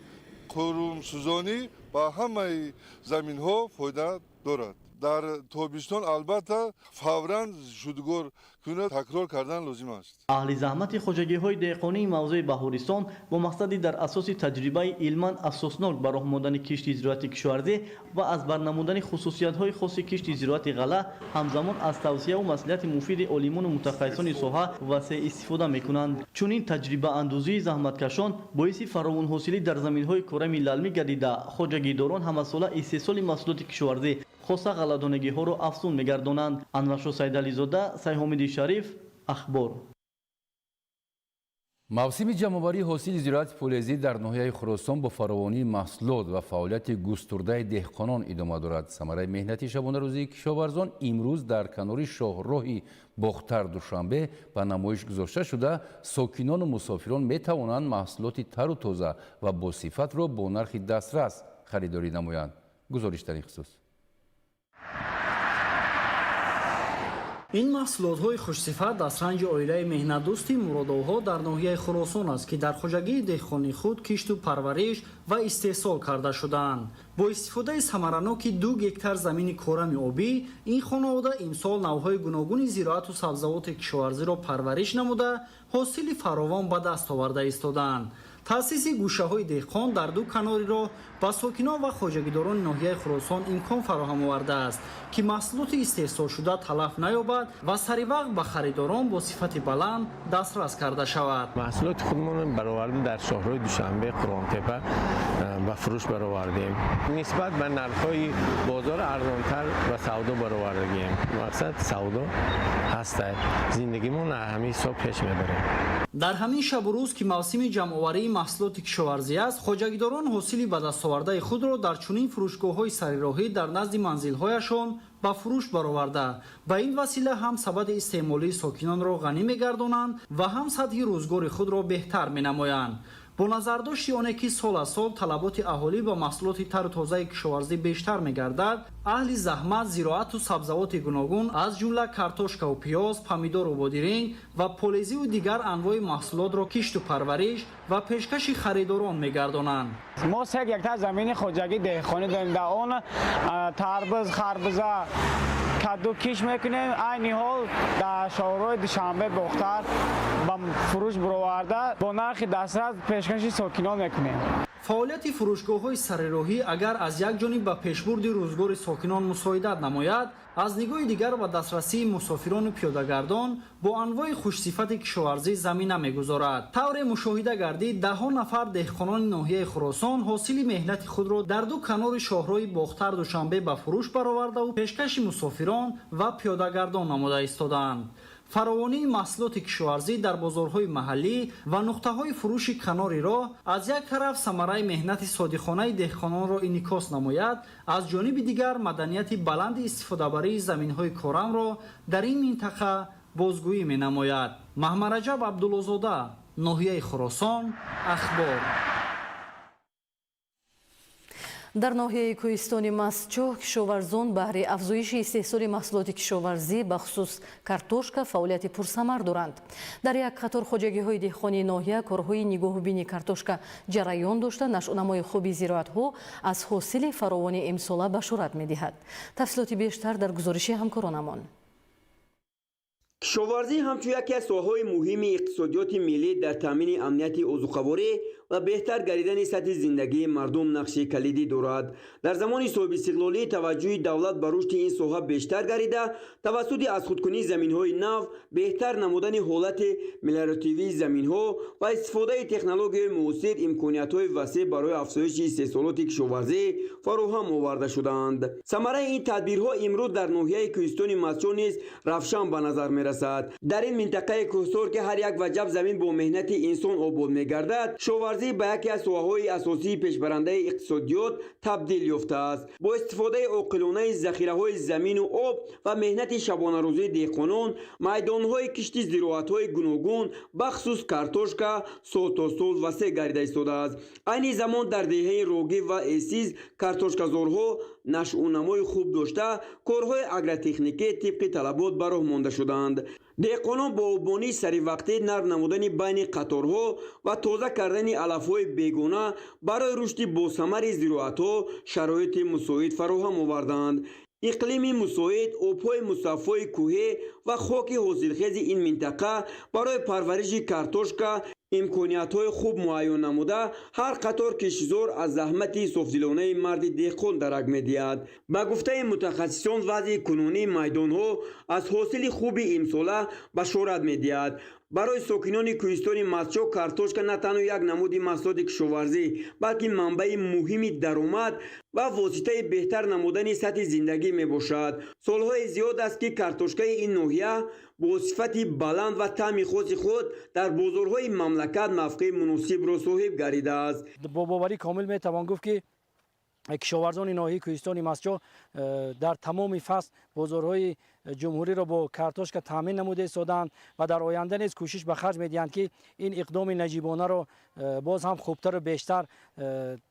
қурумсӯзонӣ ба ҳамаи заминҳо фоида дорад. Дар тобистон албатта фавран шудгор кунад, такрор кардан лозим аст. Аҳли заҳмати хоҷагиҳои деҳқонии мавзеи Баҳористон бо мақсади дар асоси таҷрибаи илман асоснок ба роҳ мондани кишти зироати кишоварзӣ ва аз бар намудани хусусиятҳои хоси кишти зироати ғалла, ҳамзамон аз тавсияву маслиҳати муфиди олимону мутахассисони соҳа васеъ истифода мекунанд. Чунин таҷрибаандӯзии заҳматкашон боиси фаровонҳосилӣ дар заминҳои корами лалмӣ гардида, хоҷагидорон ҳамасола истеҳсоли маҳсулоти кишоварзӣ, хоса ғалладонагиҳоро афзун мегардонанд. Анваршо Сайдализода, Сайҳомиди Шариф, Ахбор. Мавсими ҷамъоварии ҳосили зироати полезӣ дар ноҳияи Хуросон бо фаровонии маҳсулот ва фаъолияти густурдаи деҳқонон идома дорад. Самараи меҳнати шабонарӯзии кишоварзон имрӯз дар канори шоҳроҳи Бохтар Душанбе ба намоиш гузошта шуда, сокинону мусофирон метавонанд маҳсулоти тару тоза ва босифатро бо нархи дастрас харидорӣ намоянд. Гузориш дар ин хусус. Ин маҳсулотҳои хушсифат дастранҷи оилаи меҳнатдӯсти Муродовҳо дар ноҳияи Хуросон аст, ки дар хоҷагии деҳқонии худ кишту парвариш ва истеҳсол карда шудаанд. Бо истифодаи самараноки 2 гектар замини корами обӣ, ин хонавода имсол навъҳои гуногуни зироату сабзавоти кишоварзиро парвариш намуда, ҳосили фаровон ба даст оварда истодаанд. Таъсиси гӯшаҳои деҳқон дар ду канори роҳ ба сокинон ва хоҷагидорони ноҳияи Хуросон имкон фароҳам овардааст, ки маҳсулоти истеҳсолшуда талаф наёбад ва саривақт ба харидорон бо сифати баланд дастрас карда шавад. Маҳсулоти худмон баровардем дар шоҳроҳи Душанбе Қурғонтепа ба фурӯш баровардем. Нисбат ба нархҳои бозор арзонтар ба савдо баровардагием. Мақсад савдо ҳаста. Зиндагимон ҳамин ҳисоб пеш мебарем. Дар ҳамин шабу рӯз, ки мавсими ҷамъоварии маҳсулоти кишоварзӣ аст, хоҷагидорон ҳосили ба дастовардаи худро дар чунин фурӯшгоҳҳои сарироҳӣ дар назди манзилҳояшон ба фурӯш бароварда, ба ин васила ҳам сабади истеъмолии сокинонро ғанӣ мегардонанд ва ҳам сатҳи рӯзгори худро беҳтар менамоянд. Бо назардошти оне ки сол аз сол талаботи аҳолӣ ба маҳсулоти тару тозаи кишоварзӣ бештар мегардад, аҳли заҳмат зироату сабзавоти гуногун, аз ҷумла картошкаву пиёз, помидору бодиринг ва полезиву дигар анвои маҳсулотро кишту парвариш ва пешкаши харидорон мегардонанд. Мо 3 гектар замини хоҷагии деҳқонӣ дорем. Дар он тарбуз, харбуза, каду киш мекунем. Айни ҳол дар шоҳроҳи Душанбе Бохтар ба фурӯш бароварда, бо нархи дастрас пешкаши сокинон мекунем. Фаъолияти фурӯшгоҳҳои сарироҳӣ агар аз як ҷониб ба пешбурди рӯзгори сокинон мусоидат намояд, аз нигоҳи дигар ба дастрасии мусофирону пиёдагардон бо анвои хушсифати кишоварзӣ замина мегузорад. Тавре мушоҳида гардид, даҳҳо нафар деҳқонони ноҳияи Хуросон ҳосили меҳнати худро дар ду канори шоҳроҳи Бохтар Душанбе ба фурӯш баровардаву пешкаши мусофирон ва пиёдагардон намуда истодаанд. Фаровонии маҳсулоти кишоварзӣ дар бозорҳои маҳаллӣ ва нуқтаҳои фурӯши канори роҳ аз як тараф самараи меҳнати содиқонаи деҳқононро инъикос намояд, аз ҷониби дигар маданияти баланди истифодабарии заминҳои корамро дар ин минтақа бозгӯӣ менамояд. Маҳмараҷаб Абдуллозода, ноҳияи Хуросон, Ахбор. Дар ноҳияи кӯҳистони Мастчоҳ кишоварзон баҳри афзоиши истеҳсоли маҳсулоти кишоварзӣ, бахусус картошка, фаъолияти пурсамар доранд. Дар як қатор хоҷагиҳои деҳқонии ноҳия корҳои нигоҳубини картошка ҷараён дошта, нашъунамои хуби зироатҳо аз ҳосили фаровони имсола башорат медиҳад. Тафсилоти бештар дар гузориши ҳамкоронамон. Кишоварзӣ ҳамчун яке аз соҳаҳои муҳими иқтисодиёти миллӣ дар таъмини амнияти озуқаворӣ ва беҳтар гардидани сатҳи зиндагии мардум нақши калидӣ дорад. Дар замони соҳибистиқлолӣ таваҷҷӯҳи давлат ба рушди ин соҳа бештар гардида, тавассути аз худкунии заминҳои нав, беҳтар намудани ҳолати мелиоративии заминҳо ва истифодаи технологияи муосир имкониятҳои васеъ барои афзоиши истеҳсолоти кишоварзӣ фароҳам оварда шудаанд. Самараи ин тадбирҳо имрӯз дар ноҳияи кӯҳистони Мастчоҳ низ равшан ба назар мерасад. Дар ин минтақаи кӯҳсор, ки ҳар як ваҷаб замин бо меҳнати инсон обод мегардад, кишоварзӣ ба яке аз соҳаҳои асосии пешбарандаи иқтисодиёт табдил ёфтааст. Бо истифодаи оқилонаи захираҳои замину об ва меҳнати шабонарӯзии деҳқонон, майдонҳои кишти зироатҳои гуногун, бахусус картошка, сол то сол васеъ гардида истодааст. Айни замон дар деҳаи Рогӣ ва Эсиз картошказорҳо нашъунамои хуб дошта, корҳои агротехникӣ тибқи талабот ба роҳ монда шудаанд. Деҳқонон бо оббонии саривақтӣ, нарм намудани байни қаторҳо ва тоза кардани алафҳои бегона барои рушди босамари зироатҳо шароити мусоид фароҳам оварданд. Иқлими мусоид, обҳои мусаффои кӯҳӣ ва хоки ҳосилхези ин минтақа барои парвариши картошка имкониятҳои хуб муайён намуда, ҳар қатор киштзор аз заҳмати софдилонаи марди деҳқон дарак медиҳад. Ба гуфтаи мутахассисон, вазъи кунунии майдонҳо аз ҳосили хуби имсола башорат медиҳад. Барои сокинони кӯҳистони Мастчоҳ картошка на танҳо як намуди маҳсулоти кишоварзӣ, балки манбаи муҳими даромад ва воситаи беҳтар намудани сатҳи зиндагӣ мебошад. Солҳои зиёд аст, ки картошкаи ин ноҳия бо сифати баланд ва таъми хоси худ дар бозорҳои мамлакат мавқеи муносибро соҳиб гардидааст. Бо боварӣ комил метавон гуфт, ки кишоварзони ноҳияи кӯҳистони Мастчоҳ дар тамоми фасл бозорҳои ҷумҳуриро бо картошка таъмин намуда истодаанд ва дар оянда низ кӯшиш ба харҷ медиҳанд, ки ин иқдоми наҷибонаро боз ҳам хубтару бештар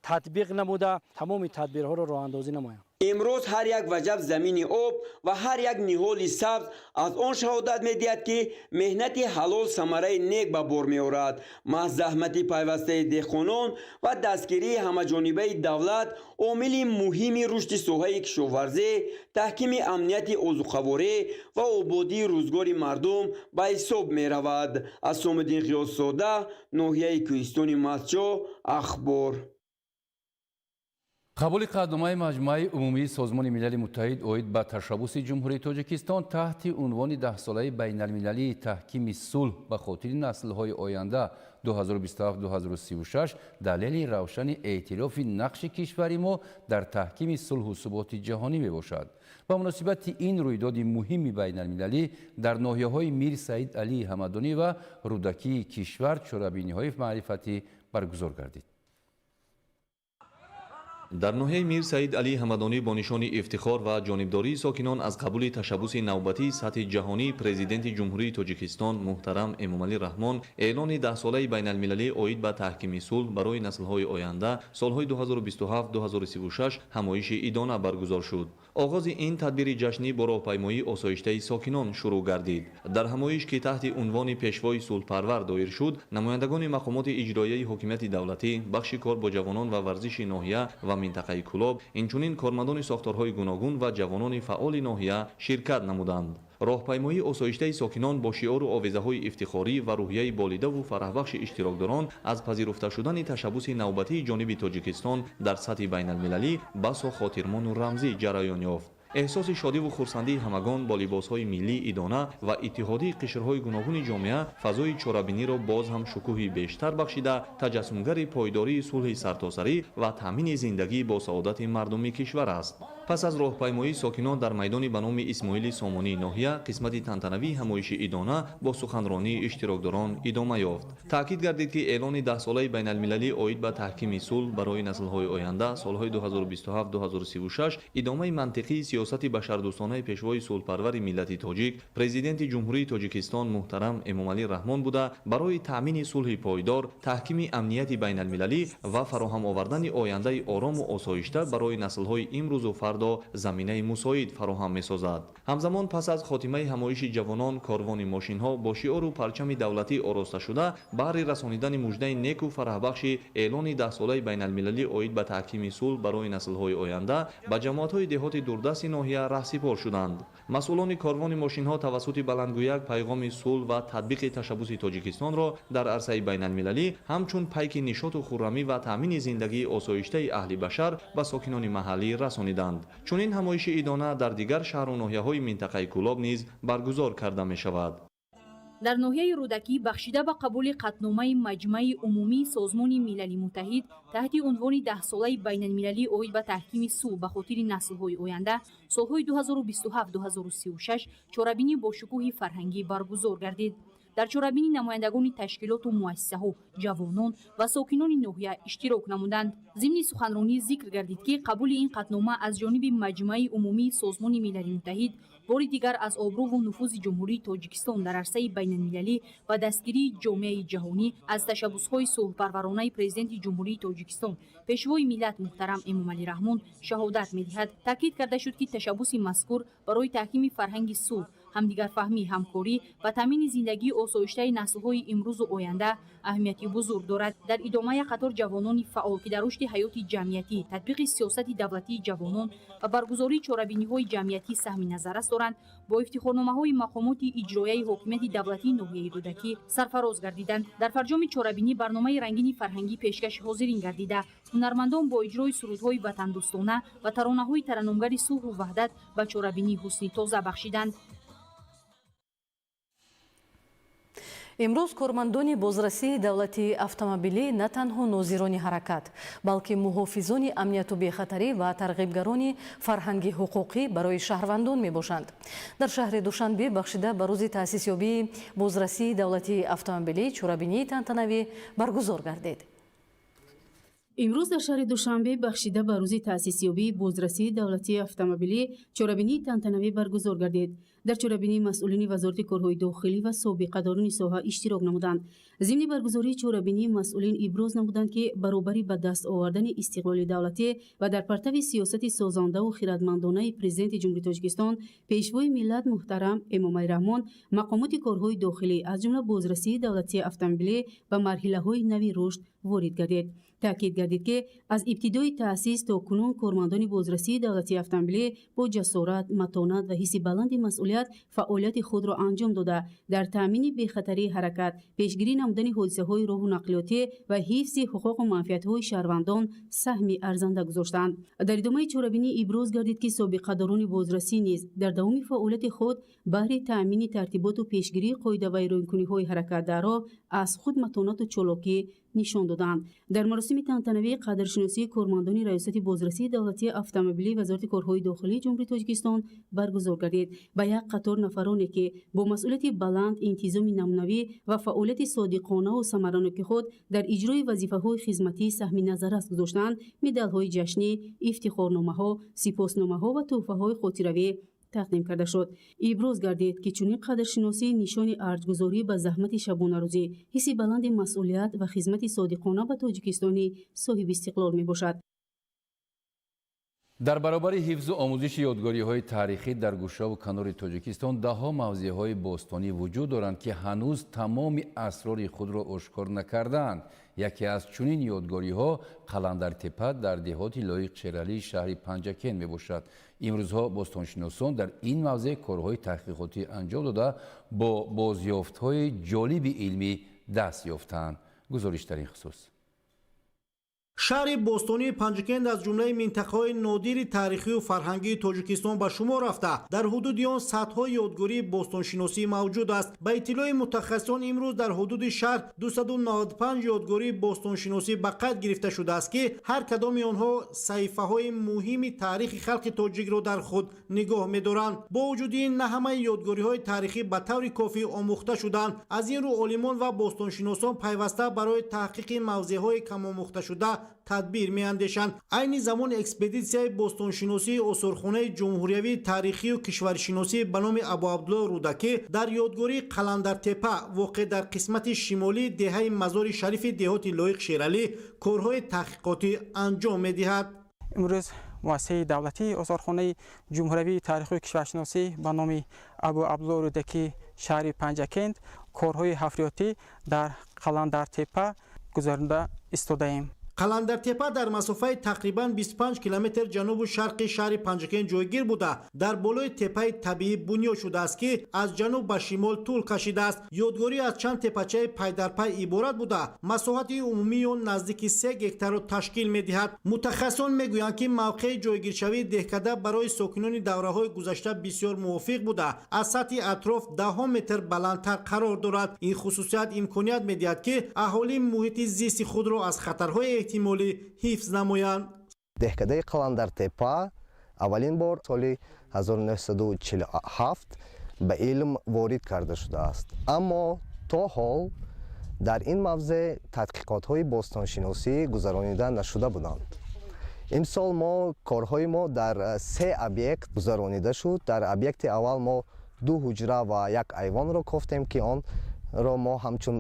татбиқ намуда, тамоми тадбирҳоро роҳандозӣ намоянд. Имрӯз ҳар як ваҷаб замини об ва ҳар як ниҳоли сабз аз он шаҳодат медиҳад, ки меҳнати ҳалол самараи нек ба бор меорад. Маҳз заҳмати пайвастаи деҳқонон ва дастгирии ҳамаҷонибаи давлат омили муҳими рушди соҳаи кишоварзӣ, таҳкими амнияти озуқаворӣ ва ободии рӯзгори мардум ба ҳисоб меравад. Асомиддин Ғиёсзода, ноҳияи кӯҳистони Мастчоҳ, Ахбор. Қабули қатъномаи Маҷмӯаи Умумии Созмони Милали Муттаҳид оид ба ташаббуси Ҷумҳурии Тоҷикистон таҳти унвони Даҳсолаи байналмилалии таҳкими сулҳ ба хотири наслҳои оянда 2027-2036 далели равшани эътирофи нақши кишвари мо дар таҳкими сулҳу суботи ҷаҳонӣ мебошад. Ба муносибати ин рӯйдоди муҳими байналмилалӣ дар ноҳияҳои Мир Саид Алии Ҳамадонӣ ва Рӯдакии кишвар чорабиниҳои маърифатӣ баргузор гардид. Дар ноҳияи Мир Саид Алии Ҳамадонӣ бо нишони ифтихор ва ҷонибдории сокинон аз қабули ташаббуси навбатии сатҳи ҷаҳонии Президенти Ҷумҳурии Тоҷикистон муҳтарам Эмомалӣ Раҳмон эълони даҳсолаи байналмилалӣ оид ба таҳкими сулҳ барои наслҳои оянда солҳои 2027-2036 ҳамоиши идона баргузор шуд. Оғози ин тадбири ҷашнӣ бо роҳпаймоии осоиштаи сокинон шурӯъ гардид. Дар ҳамоиш, ки таҳти унвони Пешвои сулҳпарвар доир шуд, намояндагони мақомоти иҷроияи ҳокимияти давлатӣ, бахши кор бо ҷавонон ва варзиши ноҳия ва минтақаи Кӯлоб, инчунин кормандони сохторҳои гуногун ва ҷавонони фаъоли ноҳия ширкат намуданд. Роҳпаймоии осоиштаи сокинон бо шиору овезаҳои ифтихорӣ ва рӯҳияи болидаву фараҳбахши иштирокдорон аз пазируфта шудани ташаббуси навбатии ҷониби Тоҷикистон дар сатҳи байналмилалӣ басо хотирмону рамзӣ ҷараён ёфт. Эҳсоси шодиву хурсандии ҳамагон бо либосҳои миллӣ идона ва иттиҳодии қишрҳои гуногуни ҷомеа фазои чорабиниро боз ҳам шукӯҳи бештар бахшида, таҷассумгари пойдории сулҳи сартосарӣ ва таъмини зиндагӣ бо саодати мардуми кишвар аст. Пас аз роҳпаймоии сокинон дар майдони ба номи Исмоили Сомонии ноҳия қисмати тантанавии ҳамоиши идона бо суханронии иштирокдорон идома ёфт. Таъкид гардид, ки эълони даҳсолаи байналмилалӣ оид ба таҳкими сулҳ барои наслҳои оянда солҳои 2027-2036 идомаи мантиқии сиёсати башардӯстонаи пешвои сулҳпарвари миллати тоҷик, Президенти Ҷумҳурии Тоҷикистон муҳтарам Эмомалӣ Раҳмон буда, барои таъмини сулҳи пойдор, таҳкими амнияти байналмилалӣ ва фароҳам овардани ояндаи орому осоишта барои наслҳои имрӯзу фардо заминаи мусоид фароҳам месозад. Ҳамзамон, пас аз хотимаи ҳамоиши ҷавонон, корвони мошинҳо бо шиору парчами давлатӣ ороста шуда, баҳри расонидани муждаи неку фараҳбахши эълони даҳсолаи байналмилалӣ оид ба таҳкими сулҳ барои наслҳои оянда ба ҷамоатҳои деҳоти дурдасти ноҳия раҳсипор шуданд. Масъулони корвони мошинҳо тавассути баландгӯяк пайғоми сулҳ ва татбиқи ташаббуси Тоҷикистонро дар арсаи байналмилалӣ ҳамчун пайки нишоту хуррамӣ ва таъмини зиндагии осоиштаи аҳли башар ба сокинони маҳаллӣ расониданд. Чунин ҳамоиши идона дар дигар шаҳру ноҳияҳои минтақаи Кӯлоб низ баргузор карда мешавад. Дар ноҳияи Рӯдакӣ бахшида ба қабули қатъномаи Маҷмаи Умумии Созмони Милали Муттаҳид таҳти унвони Даҳсолаи байналмилалӣ оид ба таҳкими сулҳ ба хотири наслҳои оянда солҳои 2027-2036 чорабинӣ бо шукӯҳи фарҳангӣ баргузор гардид. Дар чорабинӣ намояндагони ташкилоту муассисаҳо, ҷавонон ва сокинони ноҳия иштирок намуданд. Зимни суханронӣ зикр гардид, ки қабули ин қатънома аз ҷониби Маҷмаи Умумии Созмони Милали Муттаҳид бори дигар аз обрӯву нуфузи Ҷумҳурии Тоҷикистон дар арсаи байналмилалӣ ва дастгирии ҷомеаи ҷаҳонӣ аз ташаббусҳои сулҳпарваронаи Президенти Ҷумҳурии Тоҷикистон, Пешвои миллат муҳтарам Эмомалӣ Раҳмон шаҳодат медиҳад. Таъкид карда шуд, ки ташаббуси мазкур барои таҳкими фарҳанги сулҳ, Ҳамдигарфаҳмӣ, ҳамкорӣ ва таъмини зиндагии осоиштаи наслҳои имрӯзу оянда аҳамияти бузург дорад. Дар идома як қатор ҷавонони фаъол, ки дар рушди ҳаёти ҷамъиятӣ, татбиқи сиёсати давлатии ҷавонон ва баргузории чорабиниҳои ҷамъиятӣ саҳми назаррас доранд, бо ифтихорномаҳои мақомоти иҷроияи ҳокимияти давлатии ноҳияи Рӯдакӣ сарфароз гардиданд. Дар фарҷоми чорабинӣ барномаи рангини фарҳангӣ пешкаши ҳозирин гардида, ҳунармандон бо иҷрои сурудҳои ватандӯстона ва таронаҳои тараннумгари сулҳу ваҳдат ба чорабинӣ ҳусни тоза бахшиданд. Имрӯз кормандони бозрасии давлатии автомобилӣ на танҳо нозирони ҳаракат, балки муҳофизони амнияту бехатарӣ ва тарғибгарони фарҳанги ҳуқуқӣ барои шаҳрвандон мебошанд. Дар шаҳри Душанбе бахшида ба рӯзи таъсисёбии бозрасии давлатии автомобилӣ чорабинии тантанавӣ баргузор гардид. Имрӯз дар шаҳри Душанбе бахшида ба рӯзи таъсисёбии бозрасии давлатии автомобилӣ чорабинии тантанавӣ баргузор гардид. Дар чорабинӣ масъулини Вазорати корҳои дохилӣ ва собиқадорони соҳа иштирок намуданд. Зимни баргузории чорабинӣ масъулин иброз намуданд, ки баробари ба даст овардани истиқлоли давлатӣ ва дар партави сиёсати созандаву хиратмандонаи Президенти Ҷумҳурии Тоҷикистон, Пешвои миллат муҳтарам Эмомалӣ Раҳмон, мақомоти корҳои дохилӣ, аз ҷумла бозрасии давлатии автомобилӣ, ба марҳилаҳои нави рушд ворид гардид. Таъкид гардид, ки аз ибтидои таъсис то кунун кормандони бозрасии давлатии автомобилӣ бо ҷасорат, матонат ва ҳисси баланди масъулият фаъолияти худро анҷом дода, дар таъмини бехатарии ҳаракат, пешгирӣ намудани ҳодисаҳои роҳу нақлиётӣ ва ҳифзи ҳуқуқу манфиатҳои шаҳрвандон саҳми арзанда гузоштанд. Дар идомаи чорабинӣ иброз гардид, ки собиқадорони бозрасӣ низ дар давоми фаъолияти худ баҳри таъмини тартиботу пешгирии қоидавайронкуниҳои ҳаракат дар роҳ аз худ матонату чолокӣ нишон доданд. Дар маросими тантанавии қадршиносии кормандони Раёсати бозрасии давлатии автомобилии Вазорати корҳои дохилии Ҷумҳурии Тоҷикистон баргузор гардид. Ба як қатор нафароне, ки бо масъулияти баланд, интизоми намунавӣ ва фаъолияти содиқонаву самараноки худ дар иҷрои вазифаҳои хизматӣ саҳми назаррас гузоштанд, медалҳои ҷашнӣ, ифтихорномаҳо, сипосномаҳо ва тӯҳфаҳои хотиравӣ тақдим карда шуд. Иброз гардид, ки чунин қадршиносӣ нишони арҷгузорӣ ба заҳмати шабонарӯзӣ, ҳисси баланди масъулият ва хизмати содиқона ба Тоҷикистони соҳибистиқлол мебошад. Дар баробари ҳифзу омӯзиши ёдгориҳои таърихӣ дар гӯшаву канори Тоҷикистон даҳҳо мавзеъҳои бостонӣ вуҷуд доранд, ки ҳанӯз тамоми асрори худро ошкор накардаанд. Яке аз чунин ёдгориҳо Қаландартепа дар деҳоти Лоиқ Шералии шаҳри Панҷакент мебошад. Имрӯзҳо бостоншиносон дар ин мавзеъ корҳои таҳқиқотӣ анҷом дода, бо бозёфтҳои ҷолиби илмӣ даст ёфтаанд. Гузориш дар ин хусус. Шаҳри бостонии Панҷакент аз ҷумлаи минтақаҳои нодири таърихию фарҳангии Тоҷикистон ба шумор рафта, дар ҳудуди он садҳо ёдгории бостоншиносӣ мавҷуд аст. Ба иттилои мутахассисон, имрӯз дар ҳудуди шаҳр 295 ёдгории бостоншиносӣ ба қайд гирифта шудааст, ки ҳар кадоми онҳо саҳифаҳои муҳими таърихи халқи тоҷикро дар худ нигоҳ медоранд. Бо вуҷуди ин, на ҳамаи ёдгориҳои таърихӣ ба таври кофӣ омӯхта шуданд. Аз ин рӯ олимон ва бостоншиносон пайваста барои таҳқиқи мавзеъҳои камомӯхташуда тадбир меандешанд. Айни замон экспедитсияи бостоншиносии осорхонаи ҷумҳуриявии таърихию кишваршиносӣ ба номи Абуабдулло Рӯдакӣ дар ёдгории Қаландартепа, воқеъ дар қисмати шимолии деҳаи Мазори Шарифи деҳоти Лоиқ Шералӣ, корҳои таҳқиқотӣ анҷом медиҳад. Имрӯз муассисаи давлатии осорхонаи ҷумҳуриявии таърихию кишваршиносӣ ба номи Абуабдулло Рӯдакӣ шаҳри Панҷакент корҳои ҳафриётӣ дар Қаландартепа гузаронда истодаем. Қаландартепа дар масофаи тақрибан 25 километр ҷанубу шарқи шаҳри Панҷакент ҷойгир буда, дар болои теппаи табиӣ бунёд шудааст, ки аз ҷануб ба шимол тӯл кашидааст. Ёдгорӣ аз чанд теппачаи пайдарпай иборат буда, масоҳати умумии он наздики 3 гектарро ташкил медиҳад. Мутахассисон мегӯянд, ки мавқеи ҷойгиршавии деҳкада барои сокинони давраҳои гузашта бисёр мувофиқ буда, аз сатҳи атроф даҳҳо метр баландтар қарор дорад. Ин хусусият имконият медиҳад, ки аҳолӣ муҳити зисти худро аз хатарҳои эҳтимолӣ ҳифз намоянд. Деҳкадаи Қаландартепа аввалин бор соли 1947 ба илм ворид карда шудааст, аммо то ҳол дар ин мавзеъ тадқиқотҳои бостоншиносӣ гузаронида нашуда буданд. Имсол мо корҳои мо дар се объект гузаронида шуд. Дар объекти аввал мо ду ҳуҷра ва як айвонро кофтем, ки онро мо ҳамчун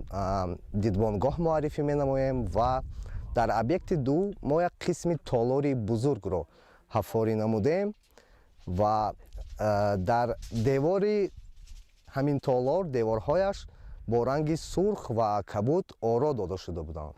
дидбонгоҳ муаррифӣ менамоем, ва дар объекти ду мо як қисми толори бузургро ҳаффорӣ намудем ва дар девори Ҳамин толор деворҳояш бо ранги сурх ва кабуд оро дода шуда буданд.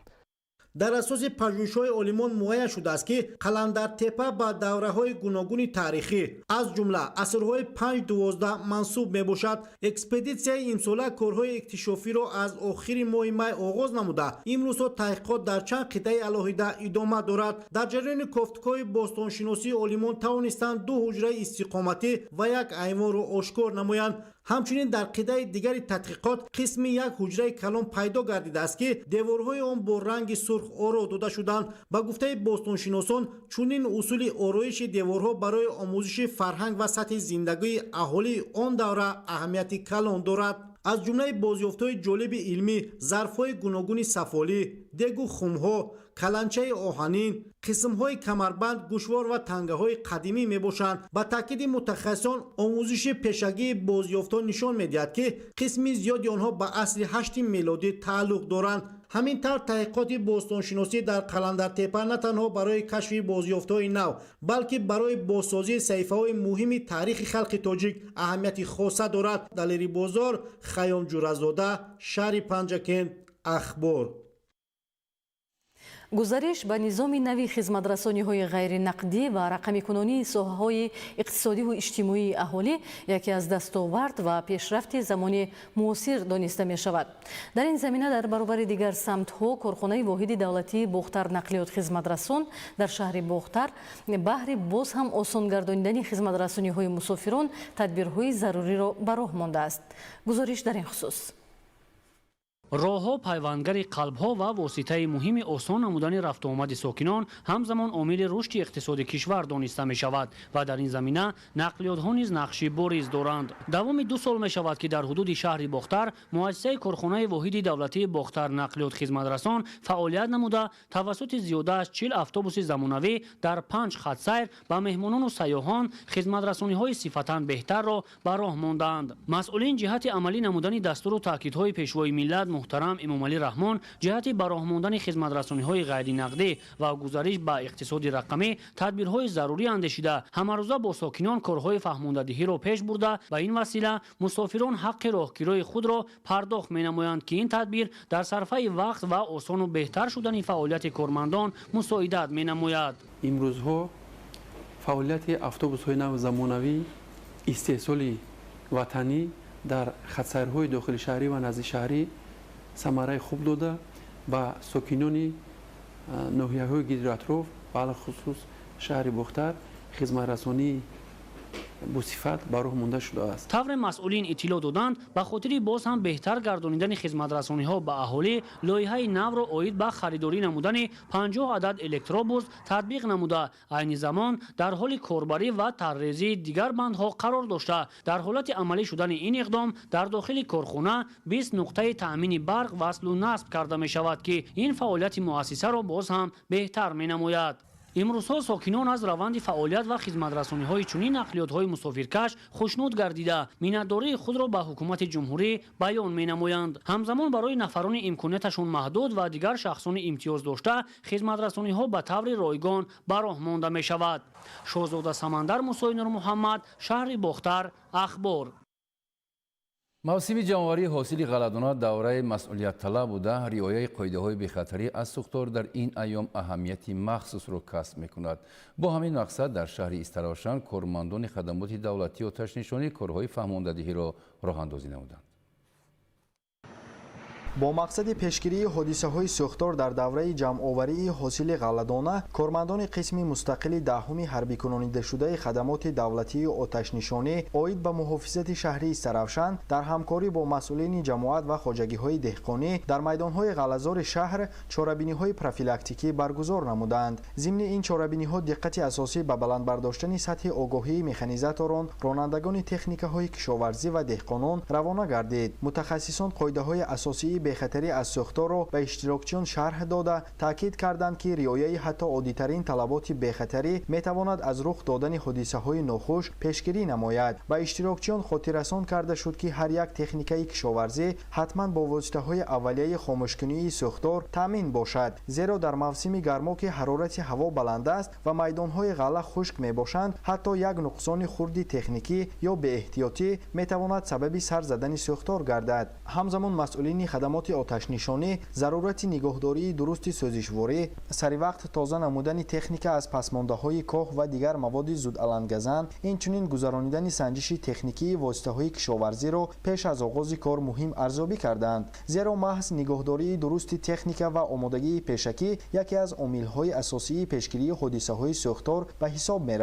Дар асоси пажӯҳишҳои олимон муайян шудааст, ки Қаландартепа ба давраҳои гуногуни таърихӣ, аз ҷумла асрҳои 5-12 мансуб мебошад. Экспедитсияи имсола корҳои иктишофиро аз охири моҳи май оғоз намуда, имрӯзҳо таҳқиқот дар чанд қитъаи алоҳида идома дорад. Дар ҷараёни кофтукоҳи бостоншиносӣ олимон тавонистанд ду ҳуҷраи истиқоматӣ ва як айвонро ошкор намоянд. Ҳамчунин дар қитъаи дигари тадқиқот қисми як ҳуҷраи калон пайдо гардидааст, ки деворҳои он бо ранги сурх оро дода шуданд. Ба гуфтаи бостоншиносон, чунин усули ороиши деворҳо барои омӯзиши фарҳанг ва сатҳи зиндагии аҳолии он давра аҳамияти калон дорад. Аз ҷумлаи бозёфтҳои ҷолиби илмӣ зарфҳои гуногуни сафолӣ, дегу хумҳо, каланчаи оҳанин, қисмҳои камарбанд, гӯшвор ва тангаҳои қадимӣ мебошанд. Ба таъкиди мутахассисон, омӯзиши пешагии бозёфтҳо нишон медиҳад, ки қисми зиёди онҳо ба асри ҳашти мелодӣ тааллуқ доранд. Ҳамин тавр, таҳқиқоти бостоншиносӣ дар Қаландартепа на танҳо барои кашфи бозёфтҳои нав, балки барои бозсозии саҳифаҳои муҳими таърихи халқи тоҷик аҳамияти хоса дорад. Далери Бозор, Хайём Ҷуразода, шаҳри Панҷакент, Ахбор. Гузариш ба низоми нави хизматрасониҳои ғайринақдӣ ва рақамикунонии соҳаҳои иқтисодиву иҷтимоии аҳолӣ яке аз дастовард ва пешрафти замони муосир дониста мешавад. Дар ин замина дар баробари дигар самтҳо корхонаи воҳиди давлатии Бохтар нақлиёт хизматрасон дар шаҳри Бохтар баҳри боз ҳам осон гардонидани хизматрасониҳои мусофирон тадбирҳои заруриро ба роҳ мондааст. Гузориш дар ин хусус. Роҳҳо пайвандгари қалбҳо ва воситаи муҳими осон намудани рафтуомади сокинон, ҳамзамон омили рушди иқтисоди кишвар дониста мешавад ва дар ин замина нақлиётҳо низ нақши бориз доранд. Давоми 2 сол мешавад, ки дар ҳудуди шаҳри Бохтар муассисаи корхонаи воҳиди давлатии Бохтар нақлиёт хизматрасон фаъолият намуда, тавассути зиёда аз 40 автобуси замонавӣ дар 5 хатсайр ба меҳмонону сайёҳон хизматрасониҳои сифатан беҳтарро ба роҳ мондаанд. Масъулин ҷиҳати амалӣ намудани дастуру таъкидҳои пешвои миллат муҳтарам Эмомалӣ Раҳмон ҷиҳати ба роҳ мондани хизматрасониҳои ғайринақдӣ ва гузариш ба иқтисоди рақамӣ тадбирҳои зарурӣ андешида, ҳамарӯза бо сокинон корҳои фаҳмондадиҳиро пеш бурда, ба ин васила мусофирон ҳаққи роҳкирои худро пардохт менамоянд, ки ин тадбир дар сарфаи вақт ва осону беҳтар шудани фаъолияти кормандон мусоидат менамояд. Имрӯзҳо фаъолияти автобусҳои нав замонавӣ, истеҳсоли ватанӣ дар хатсайрҳои дохилишаҳрӣ ва наздишаҳрӣ самараи хуб дода, ба сокинони ноҳияҳои гирду атроф, алахусус шаҳри Бохтар, хизматрасонии босифат ба роҳ монда шудааст. Тавре масъулин иттилоъ доданд, ба хотири боз ҳам беҳтар гардонидани хизматрасониҳо ба аҳолӣ лоиҳаи навро оид ба харидорӣ намудани 50 адад электробус татбиқ намуда, айни замон дар ҳоли корбарӣ ва таррезии дигар бандҳо қарор дошта, дар ҳолати амалӣ шудани ин иқдом дар дохили корхона 20 нуқтаи таъмини барқ васлу насб карда мешавад, ки ин фаъолияти муассисаро боз ҳам беҳтар менамояд. Имрӯзҳо сокинон аз раванди фаъолият ва хизматрасониҳои чунин нақлиётҳои мусофиркаш хушнуд гардида, миннатдории худро ба ҳукумати ҷумҳурӣ баён менамоянд. Ҳамзамон барои нафарони имконияташон маҳдуд ва дигар шахсони имтиёз дошта хизматрасониҳо ба таври ройгон ба роҳ монда мешавад. Шоҳзода Самандар, Мусои Нурмуҳаммад, шаҳри Бохтар, Ахбор. Мавсими ҷамъоварии ҳосили ғалладона давраи масъулиятталаб буда, риояи қоидаҳои бехатарӣ аз сӯхтор дар ин айём аҳамияти махсусро касб мекунад. Бо ҳамин мақсад дар шаҳри Истаравшан кормандони хадамоти давлатии оташнишонӣ корҳои фаҳмондадиҳиро роҳандозӣ намуданд. Бо мақсади пешгирии ҳодисаҳои сӯхтор дар давраи ҷамъоварии ҳосили ғалладона, кормандони қисми мустақили 10-уми ҳарбикунонидашудаи хадамоти давлатии оташнишонӣ оид ба муҳофизати шаҳри Истаравшан дар ҳамкорӣ бо масъулини ҷамоат ва хоҷагиҳои деҳқонӣ дар майдонҳои ғаллазори шаҳр чорабиниҳои профилактикӣ баргузор намуданд. Зимни ин чорабиниҳо диққати асосӣ ба баланд бардоштани сатҳи огоҳии механизаторон, ронандагони техникаҳои кишоварзӣ ва деҳқонон равона гардид. Мутахассисон қоидаҳои асосии Бехатарӣ аз сӯхторро ба иштирокчиён шарҳ дода, таъкид карданд, ки риояи ҳатто оддитарин талаботи бехатарӣ метавонад аз рух додани ҳодисаҳои нохуш пешгирӣ намояд. Ба иштирокчиён хотиррасон карда шуд, ки ҳар як техникаи кишоварзӣ ҳатман бо воситаҳои аввалияи хомӯшкунии сӯхтор таъмин бошад, зеро дар мавсими гармо, ки ҳарорати ҳаво баланд аст ва майдонҳои ғалла хушк мебошанд, ҳатто як нуқсони хурди техникӣ ё беэҳтиётӣ метавонад сабаби сар задани сӯхтор гардад. Ҳамзамон масъулини хадамоти оташнишонӣ зарурати нигоҳдории дурусти сӯзишворӣ, саривақт тоза намудани техника аз пасмондаҳои коҳ ва дигар маводи зудалангазан, инчунин гузаронидани санҷиши техникии воситаҳои кишоварзиро пеш аз оғози кор муҳим арзёбӣ карданд, зеро маҳз нигоҳдории дурусти техника ва омодагии пешакӣ яке аз омилҳои асосии пешгирии ҳодисаҳои сӯхтор ба ҳисоб меравад.